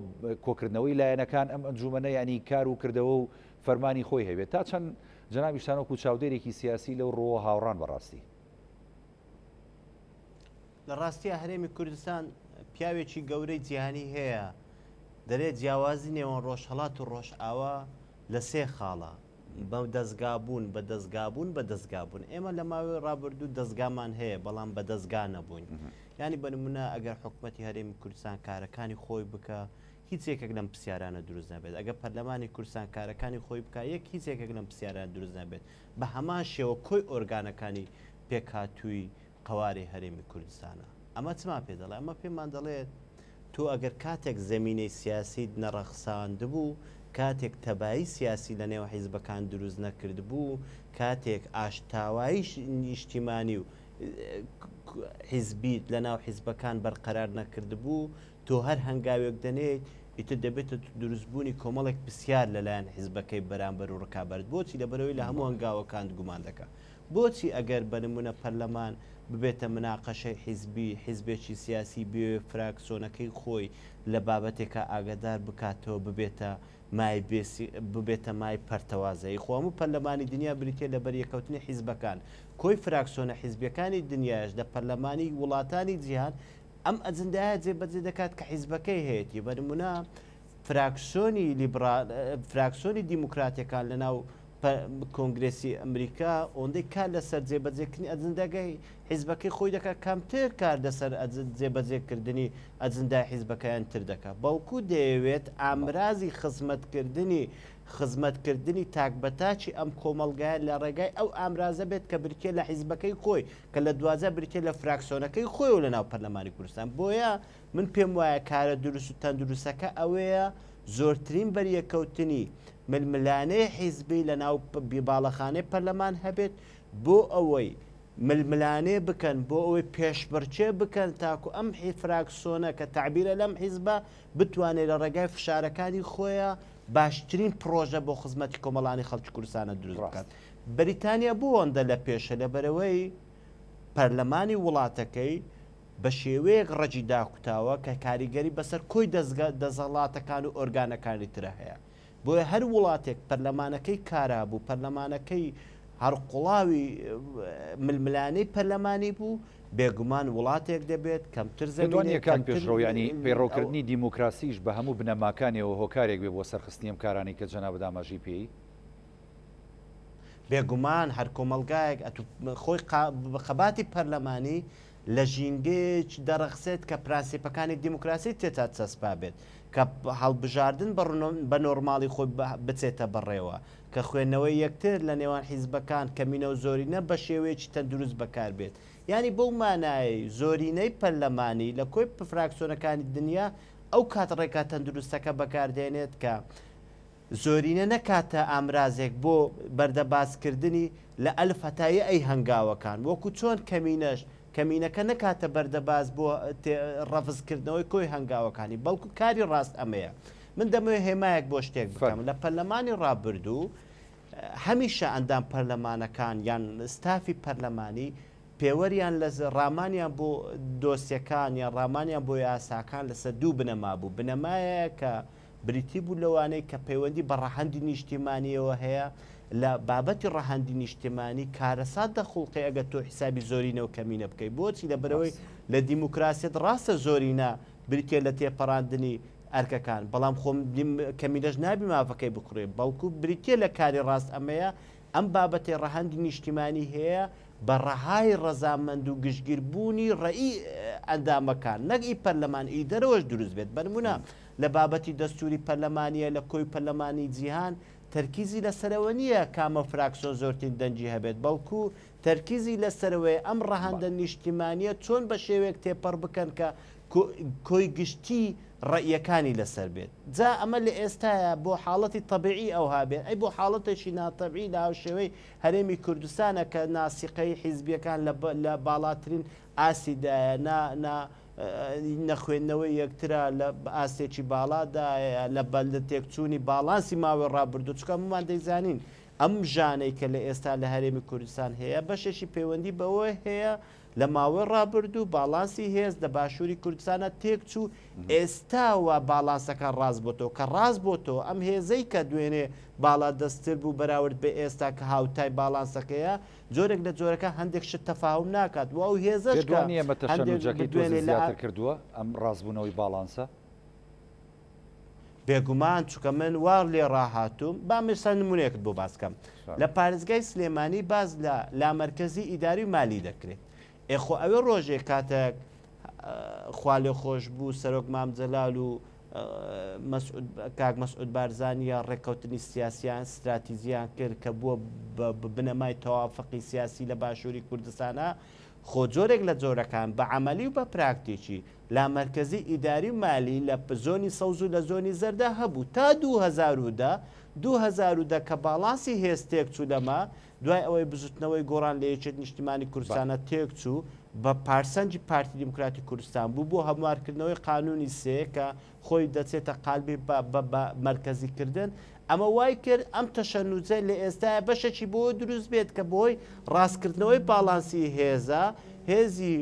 کۆکردنەوەی لایەنەکان ئەم ئەنجومەنە یانی کار و کردەوە و فەرمانی خۆی هەبێت تا چەند جەنابیشتان وەکو چاودێرێکی سیاسی لەو ڕووەوە هاوڕان بەڕاستی؟ لە ڕاستیا هەرێمی کوردستان پیاوێکی گەورەی جیهانی هەیە دەلێ جیاوازی نێوان ڕۆژهەڵات و ڕۆژئاوا لە سێ خاڵە بە دەزگابوون بە دەزگابوون بە دەزگابوون ئێمە لە ماوەی ڕابردوو دەزگامان هەیە بەڵام بە دەزگا نەبووین یانی بە نمونە ئەگەر حکومەتی هەرێمی کوردستان کارەکانی خۆی بکە هیچ یەکێک لەم پرسیارانە دروست نابێت ئەگەر پەرلەمانی کوردستان کارەکانی خۆی بکە یەک هیچ یەکێک لەم پرسیارانە دروست نابێت بە هەمان شێوە کۆی ئۆرگانەکانی پێکهاتووی قەوارەی هەرێمی کوردستانە. ئەمە چمان پێ دەڵێت؟ ئەمە پێمان دەڵێت تۆ ئەگەر کاتێک زەمینەی سیاسیت نەڕەخساندبوو، کاتێک تەبایی سیاسی لە نێو حیزبەکان دروست نەکردبوو، کاتێک ئاشتاوایی نیشتیمانی و حیزبیت لە ناو حیزبەکان بەرقەرار نەکردبوو، تۆ هەر هەنگاوێک دەنێیت ئیتر دەبێتە دروستبوونی کۆمەڵێک پرسیار لەلایەن حیزبەکەی بەرامبەر و ڕکابەرت. بۆچی؟ لەبەرئەوەی لە هەموو هەنگاوەکانت گومان دەکا. بۆچی ئەگەر بە نمونە پەرلەمان ببێتە مناقەشەی حیزبی، حیزبێکی سیاسی بیەوێ فراکسۆنەکەی خۆی لە بابەتێکا ئاگادار بکاتەوە ببێتە مای بێسی ببێتە مای پەرتەوازەیی؟ خۆ هەموو پەرلەمانی دنیا بریتیە لە بەریەکەوتنی حیزبەکان، کۆی فراکسۆنە حیزبیەکانی دنیایش لە پەرلەمانی وڵاتانی جیهان ئەم ئەجندایە جێبەجێ دەکات کە حیزبەکەی هەیەتی. بە نمونە فراکسۆنی لیبرال فراکسۆنی دیموکراتەکان لەناو. کۆنگرێسی ئەمریکا ئەوەندەی کار لەسەر جێبەجێکردنی ئەجنداگەی حیزبەکەی خۆی دەکات کەمتر کار لەسەر جێبەجێکردنی ئەجندای حیزبەکەیان تر دەکات بەڵکو دەیەوێت ئامرازی خزمەتکردنی خزمەتکردنی تاک بە تاکی ئەم کۆمەڵگایە لە ڕێگای ئەو ئامرازە بێت کە بریتیە لە حیزبەکەی خۆی کە لە دواجار بریتیە لە فراکسۆنەکەی خۆیەوە لە ناو پەرلەمانی کوردستان بۆیە من پێم وایە کارە دروست و تەندروستەکە ئەوەیە زۆرترین بەریەککەوتنی ململانێی حیزبی لە ناو باڵەخانەی پەرلەمان هەبێت بۆ ئەوەی ململانێ بکەن بۆ ئەوەی پێشبڕکێ بکەن تاکو ئەم فراکسۆنە کە تەعبیرە لەم حیزبە بتوانێت لە ڕێگای فشارەکانی خۆیە باشترین پڕۆژە بۆ خزمەتی کۆمەڵانی خەڵکی کوردستانە دروست بکات. بەریتانیا بۆ ئەوەندە لە پێشە لەبەرئەوەی پەرلەمانی وڵاتەکەی بە شێوەیەک ڕەگی داکوتاوە کە کاریگەری بەسەر کۆی دەزگا دەسەڵاتەکان و ئۆرگانەکانی ترە هەیە. بۆیە هەر وڵاتێک پەرلەمانەکەی کارا بوو، پەرلەمانەکەی هەرقوڵاوی ململانێی پەرلەمانی بوو، بێگومان وڵاتێک دەبێت کەمتر پێت وا زەمینەی نییە کاک کەمتر پێشڕەو یانی ئەو پەیڕەوکردنی دیموکراسیش بە هەموو بنەماکانیەوە هۆکارێک بێ بۆ سەرخستنی ئەم کارانەی کە جەنابت ئاماژەی پێی؟ بێگومان هەر کۆمەڵگایەک ئەتو خۆی خەباتی پەرلەمانی لە ژینگەیەک دەڕەخسێت کە پرەنسیپەکانی دیموکراسی تێدا چەسپابێت، کە هەڵبژاردن بە نۆرماڵی خۆی بچێتە بەڕێوە، کە خوێندنەوەی یەکتر لە نێوان حیزبەکان، کەمینە و زۆرینە بە شێوەیەکی تەندروست بەکاربێت. یانی بەو مانایەی زۆرینەی پەرلەمانی لە کۆی فراکسیۆنەکانی دنیا ئەو کات ڕێگا تەندروستەکە بەکاردێنێت کە زۆرینە نەکاتە ئامرازێک بۆ بەردەبازکردنی لە ئەلف هەتا یە'ی هەنگاوەکان، وەکو چۆن کەمینەش کەمینەکە نەکاتە بەردەباز بۆ ڕەفزکردنەوەی کۆی هەنگاوەکانی، بەڵکو کاری ڕاست ئەمەیە. من دەمەوێت هێمایەک بۆ شتێک بکەم، لە پەرلەمانی ڕابردوو هەمیشە ئەندام پەرلەمانەکان یان ستافی پەرلەمانی پێوەریان لە ڕامانیان بۆ دۆسیەکان یان ڕامانیان بۆ یاساکان لەسەر دوو بنەما بوو، بنەمایەک کە بریتی بوو لەوانەی کە پەیوەندی بە ڕەهەندی نیشتیمانییەوە هەیە، لە بابەتی ڕەهەندی نیشتیمانی کارەسات دەخوڵقێ ئەگەر تۆ حیسابی زۆرینە و کەمینە بکەی، بۆچی؟ لەبەرئەوەی لە دیموکراسیەت ڕاستە زۆرینە بریتیە لە تێپەڕاندنی ئەرکەکان، بەڵام خۆ کەمینەش نابی مافەکەی بخورێ، بەڵکو بریتیە لە کاری ڕاست ئەمەیە ئەم بابەتەی ڕەهەندی نیشتیمانی هەیە بە ڕەهای ڕەزامەند و گشتگیر بوونی ڕەئی ئەندامەکان نەک ئی پەرلەمان ئی دەرەوەش دروست بێت بەنمونە لە بابەتی دەستوری پەرلەمانیە لە کۆی پەرلەمانی جیهان تەرکیزی لەسەرەوە نییە کامە فراکسۆن زۆرترین دەنگی هەبێت بەڵکو تەرکیزی لەسەرەوەیە ئەم ڕەهەندە نیشتیمانیە چۆن بە شێوەیەک تێپەڕ بکەن کە کۆی گشتی ڕەئیەکانی لەسەر بێت جا ئەمە لە ئێستایا بۆ حاڵەتی تەبیعی ئەوها بێت ئەی بۆ حاڵەتێکی ناتەبیعی لە هاوشێوەی هەرێمی کوردستانە کە ناسیقەی حیزبیەکان لە لە باڵاترین ئاستیدایە نا نا نەخوێندنەوەی یەکترە لە ئاستێکی باڵادایە لە بە تێکچوونی باڵانسی ماوەی ڕابردوو چونکە هەموومان دەیزانین ئەم ژانەی کە لە ئێستا لە هەرێمی کوردستان هەیە بەشێکی پەیوەندی بەوە هەیە لە ماوەی ڕابردوو باڵانسی هێز لە باشووری کوردستانە تێکچوو، ئێستا وا باڵانسەکان ڕاست بۆتەوە، کە ڕاست بۆتەوە ئەم هێزەی کە دوێنێ باڵادەستتر بوو بەراورد بە ئێستا کە هاوتای باڵانسەکەیە، جۆرێک لە جۆرەکان هەندێک شت تەفاهوم ناکات و ئەو هێزەش پێت کە وا نییە ئەمە هەندێک تەشەنوجەکەی تۆزێ دوێنێ لە زیاتر کردووە ئەم ڕاستبوونەوەی باڵانسە؟ بێگومان چونکە من وا لێ ڕاهاتووم با من ئێستا نمونەیەکت بۆ باس کەم لە پارێزگای سلێمانی باس لە لامەرکەزی ئیداری و مالی دەکرێت ئێ خۆ ئەوێ ڕۆژێک کاتێک خوا لێ خۆش بوو سەرۆک مام جەلال و مەسعود کاک مەسعود بارزانیە ڕێککەوتنی سیاسیان ستراتیجیان کرد کە بووە بە بنەمای تەوافقی سیاسی لە باشووری کوردستانە خۆ جۆرێک لە جۆرەکان بە عەمەلی و بە پراکتیکی لامەرکەزی ئیداری و مالی لە زۆنی سەوز و لە زۆنی زەردا هەبوو تا 2010، 2010 کە باڵانسی هێز تێکچوو لەمە دوای ئەوەی بزوتنەوەی گۆڕان لە یەکێتی نیشتیمانی کوردستانە تێکچوو بە پارسەنگی پارتی دیموکراتی کوردستان بوو بۆ هەموارکردنەوەی قانونی سێ کە خۆی دەچێتە قالبی بە بە بە مەرکەزی کردن ئەمە وای کرد ئەم تەشەنوجە لە ئێستایا بەشێکی بۆ دروست بێت کە بەهۆی ڕاستکردنەوەی باڵانسی هێزە هێزی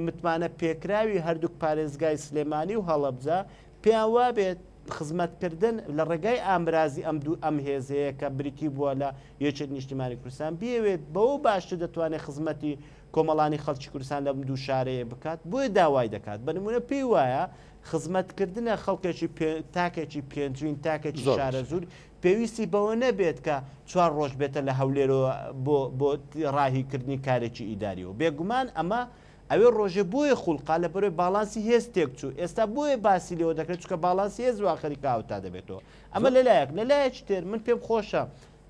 متمانە پێکراوی هەردووک پارێزگای سلێمانی و هەڵەبجە پێیان وابێت. خزمەتکردن لە ڕێگای ئامرازی ئەم دوو ئەم هێزەیە کە بریتی بووە لە یەکێتی نیشتیمانی کوردستان بیەوێت بەوە باشتر دەتوانێت خزمەتی کۆمەڵانی خەڵکی کوردستان لەم دوو شارەیە بکات بۆیە داوای دەکات بە نمونە پێی وایە خزمەتکردنە خەڵکێکی تاکێکی پێنجوین تاکێکی شارەزوور پێویستی بەوە نەبێت کە چوار ڕۆژ بێتە لە هەولێرەوە بۆ بۆ ڕاهیکردنی کارێکی ئیداریەوە بێگومان ئەمە ئەوێ ڕۆژێ بۆیە خوڵقا لە بەرەوەی باڵانسی هێز تێک چوو ئێستا بۆیە باسی لێوە دەکرێت چونکە باڵانسی هێز وا خەریکە هاوتا دەبێتەوە ئەمە لەلایەک لەلایەکی تر من پێم خۆشە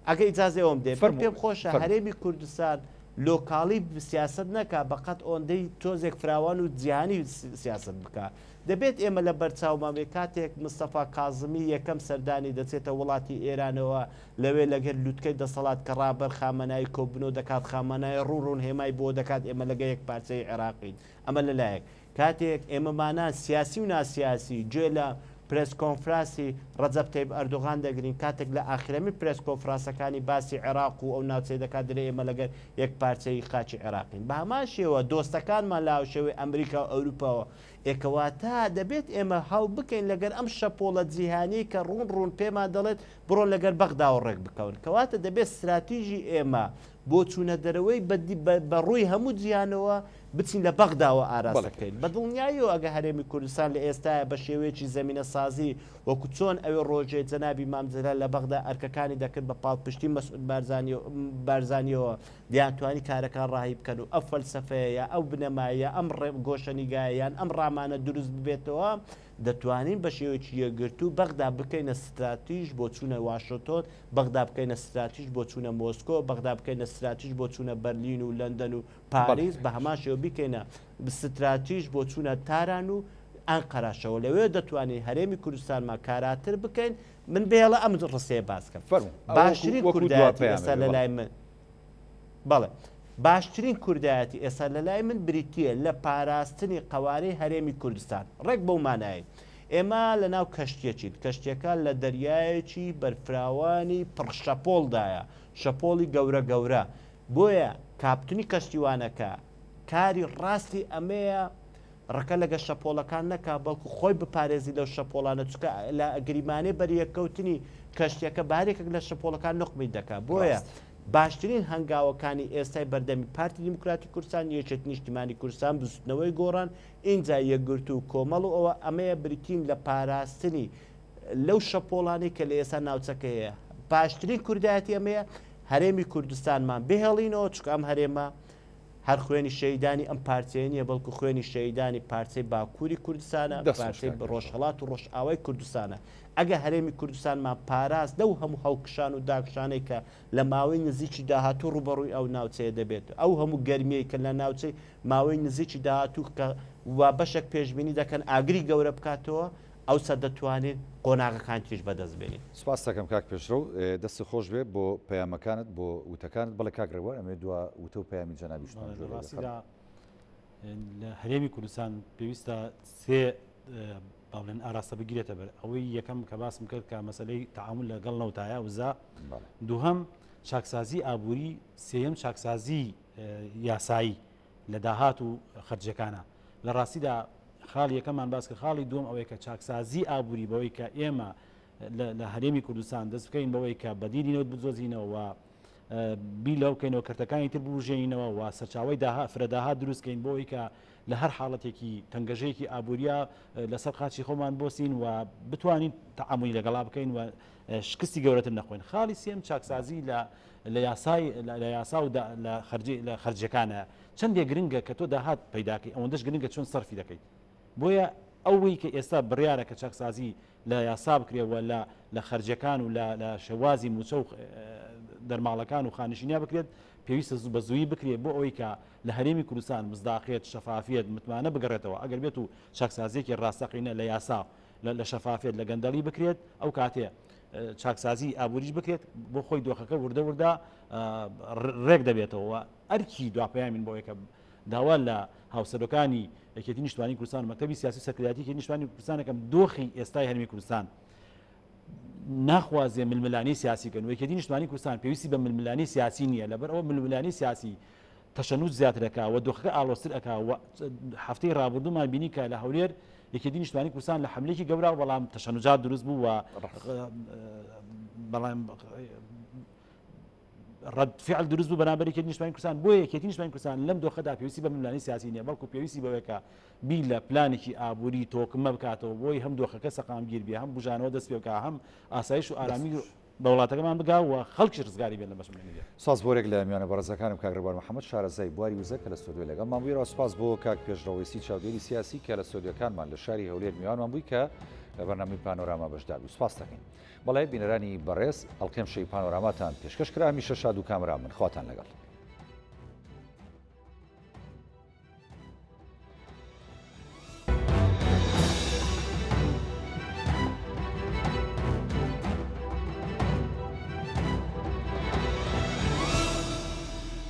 ئەگە ئیجازەی ئەوم دێ من پێم خۆشە هەرێمی کوردستان لۆکاڵی سیاسەت نەکا بەقەت ئۆندەی تۆزێک فراوان و جیهانی سیاسەت بکا دەبێت ئێمە لە بەرچاومان بێ کاتێک مستەفا کازمی یەکەم سەردانی دەچێتە وڵاتی ئێرانەوە لەوێ لەگەر لوتکەی دەسەڵات کە ڕابەر خامەنایی کۆبنەوە دەکات خامەنای ڕوون ڕوون هێمای بۆ دەکات ئێمە لەگە یەک پارچەی عێراقین ئەمە لەلایەک کاتێک ئێمەمانان سیاسی و ناسیاسی گوێ لە پرێس کۆنفراسی ڕەجەب تەیب ئەردۆغان دەگرین کاتێک لە ئاخرەمین پرێس کۆنفراسەکانی باسی عێراق و ئەو ناوچەی دەکات دەلێ ئێمە لەگەر یەک پارچەیی خاکی عێراقین بە هەمان شێوە دۆستەکانمان لە هاوشێوەی ئەمریکا و ئەوروپاوە ئێ کەواتە دەبێت ئێمە هەڵبکەین لەگەر ئەم شەپۆڵە جیهانیەی کە ڕوون ڕوون پێمان دەڵێت بڕۆن لەگەر بەغداوە ڕێک بکەون کەواتە دەبێت ستراتیژی ئێمە بۆ چوونە دەرەوەی بە ڕووی هەموو جیهانەوە بچین لە بەغداوە ئاراستە بکەین. بە دڵنیاییەوە ئەگەر هەرێمی کوردستان لە ئێستایا بە شێوەیەکی زەمینەسازی وەکو چۆن ئەوێ ڕۆژێ جەنابی مام جەلال لە بەغدا ئەرکەکانی دەکرد بە پاڵپشتی مەسعود بارزانیەوە دەیانتوانی کارەکان ڕاهی بکەن و ئەو فەلسەفەیە یا ئەو بنەمایە یا ئەم گۆشەنیگایە یان ئەم ڕامانە دروست ببێتەوە دەتوانین بە شێوەیەکی یەکگرتوو بەغدا بکەینە ستراتیژ بۆ چوونە واشنتۆن، بەغدا بکەینە ستراتیژ بۆ چوونە مۆسکۆ، بەغدا بکەینە ستراتیژ بۆ چوونە بەرلین و لەندەن و پاریس، بە هەمان شێوە بیکەینە ستراتیژ بۆ چوونە تاران و ئەنقەرەشەوە. لەوێ دەتوانین هەرێمی کوردستانمان کاراتر بکەین. من بهێڵە ئەم ڕستەیە باس بکەم. باشترین کوردایەتی ئێستا لەلای من. بەڵێ. باشترین کوردایەتی ئێستا لە لای من بریتییە لە پاراستنی قەوارەی هەرێمی کوردستان. ڕێک بەو مانایەی ئێمە لە ناو کەشتییەکین، کەشتییەکە لە دەریایەکی بەرفراوانی پڕ شەپۆڵدایە، شەپۆڵی گەورە گەورە، بۆیە کاپتنی کەشتیوانەکە کاری ڕاستی ئەمەیە ڕکە لەگە شەپۆڵەکان نەکا بەڵکو خۆی بپارێزی لەو شەپۆڵانە چونکە لە گریمانەی بەریەککەوتنی کەشتیەکە بە هەریەکێک لە شەپۆڵەکان نوقمی دەکا بۆیە باشترین هەنگاوەکانی ئێستای بەردەمی پارتی دیموکراتی کوردستان یەکێتی نیشتیمانی کوردستان بزوتنەوەی گۆڕان ئینجا یەکگرتوو و کۆمەڵ و ئەوە ئەمەیە بریتین لە پاراستنی لەو شەپۆڵانەی کە لە ئێستا ناوچەکە هەیە باشترین کوردایەتی ئەمەیە هەرێمی کوردستانمان بهێڵینەوە چونکە ئەم هەرێمە هەر خوێنی شەهیدانی ئەم پارچەیە نییە، بەڵکو خوێنی شەهیدانی پارچەی باکووری کوردستانە، دەست خۆش پارچەی کاک پێشڕەو. ڕۆژهەڵات و ڕۆژئاوای کوردستانە. ئەگەر هەرێمی کوردستانمان پاراست لەو هەموو هەڵکشان و داکشانەی کە لە ماوەی نزیکی داهاتوو ڕووبەڕووی ئەو ناوچەیە دەبێت، ئەو هەموو گەرمییەی کە لە ناوچەی ماوەی نزیکی داهاتوو کە وا بەشێک پێشبینی دەکەن ئاگری گەورە بکاتەوە، ئەوسا دەتوانین قۆناغەکانی تریش بەدەست بێنین. سوپاست دەکەم کاک پێشرەو، دەستت خۆش بێ بۆ پەیامەکانت، بۆ وتەکانت. بەڵێ کاک ڕێبوار ئەمەوێ دوا وتە و پەیامی جەنابیشتان بەڵێ، گوێ لە لێ بێ. ڕاستیدا لە هەرێمی کوردستان پێویستە سێ با بڵێن ئاراستە بگیرێتە بەر. ئەوەی یەکەم کە باسم کرد کە مەسەلەی تەعامول لەگەڵ نەوتایە وزە، بەڵێ. دووهەم چاکسازی ئابووری، سێیەم چاکسازی یاسایی لە داهات و خەرجیەکانە. لە ڕاستیدا خاڵی یەکەممان باس کرد، خاڵی دووەم ئەوەیە کە چاکسازی ئابووری بەوەی کە ئێمە لە هەرێمی کوردستان دەست بکەین بەوەی کە بەدیلی نەوت بدۆزینەوە و بیر لەوە بکەینەوە کەرتەکانی تر بوژێنینەوە و سەرچاوەی داها فرەداهات دروست کەین بۆ ئەوەی کە لە هەر حاڵەتێکی تەنگەژەیەکی ئابووریە لەسەر قاچی خۆمان بۆسین و بتوانین تەعامولی لەگەڵا بکەین و شکستی گەورەتر نەخۆین. خاڵی سێم چاکسازی لە لە یاسای لە یاسا و لە خەرجی لە خەرجیەکانە. چەندێک گرنگە کە تۆ داهات پەیداکەی ئەوەندەش گرنگە چۆن سەرفی دەکەیت. بۆیە ئەوەی کە ئێستا بڕیارە کە چاکسازی لە یاسا بکرێ و لە لە خەرجیەکان و لە لە شێوازی مووچە و دەرماڵەکان و خانشینیا بکرێت پێویستە بە زوویی بکرێت بۆ ئەوەی کە لە هەرێمی کوردستان مزداقیەت، شەفافیەت، متمانە بگەڕێتەوە. ئەگەر بێت و چاکسازیەکی ڕاستەقینە لە یاسا لە شەفافیەت لە گەندەڵی بکرێت ئەو کاتێ چاکسازی ئابووریش بکرێت بۆ خۆی دۆخەکە وردە وردە ڕێک دەبێتەوە ئەرکی دواپەیامین بۆ یەکە داوا لە هاوسەرۆکانی یەکێتی نیشتمانی کوردستان مەکتەبی سیاسی سەرکردایەتی یەکێتی نیشتمانی کوردستانەکەم دۆخی ئێستای هەرێمی کوردستان ناخوازێ ململانی سیاسی کەن و یەکێتی نیشتمانی کوردستان پێویستی بە ململانی سیاسی نییە لەبەر ئەوە ململانی سیاسی تەشەنوج زیاتر ئەکا و دۆخەکە ئاڵۆزتر ئەکا و هەفتەی ڕابردوومان بینی کە لە هەولێر یەکێتی نیشتمانی کوردستان لە حملێکی گەورە بەڵام تەشەنوجات دروست بوو و بەڵام ڕەد فعل دروست بوو بەرامبەر یەکێتی نیشتمانی کوردستان بۆیە یەکێتی نیشتمانی کوردستان لەم دۆخەدا پێویستی بە ململانێی سیاسی نییە بەڵکو پێویستی بەوەیە کە بیر لە پلانێکی ئابووری تۆکمە بکاتەوە بۆی هەم دۆخەکە سەقامگیر بێ هەم بوژانەوە دەست پێ بکا هەم ئاسایش و ئارامی بە وڵاتەکەمان بگا و خەڵکیش ڕزگاری بێت لە بەشمەینەتیە. سپاس بۆ رێک لە میوانە بەڕێزەکانم کاک ڕێبوار محەمەد شارەزای بواری وزە کە لە ستۆدیۆ لەگەڵمان بووی ڕا سپاس بۆ کاک پێشڕەو وەیسی چاودێری سیاسی کە لە ستۆدیۆکانمان لە شاری هەولێر میوانمان بووی کە لە بەرنامەی پانۆراما بەشدار بووی سپاس دەکەین. بەڵێ بینەرانی بەڕێز ئەڵقەی ئەمشەوی پانۆراماتان پێشکەش کرا هەمیشە شاد و کامەران بن خواتان لەگەڵ.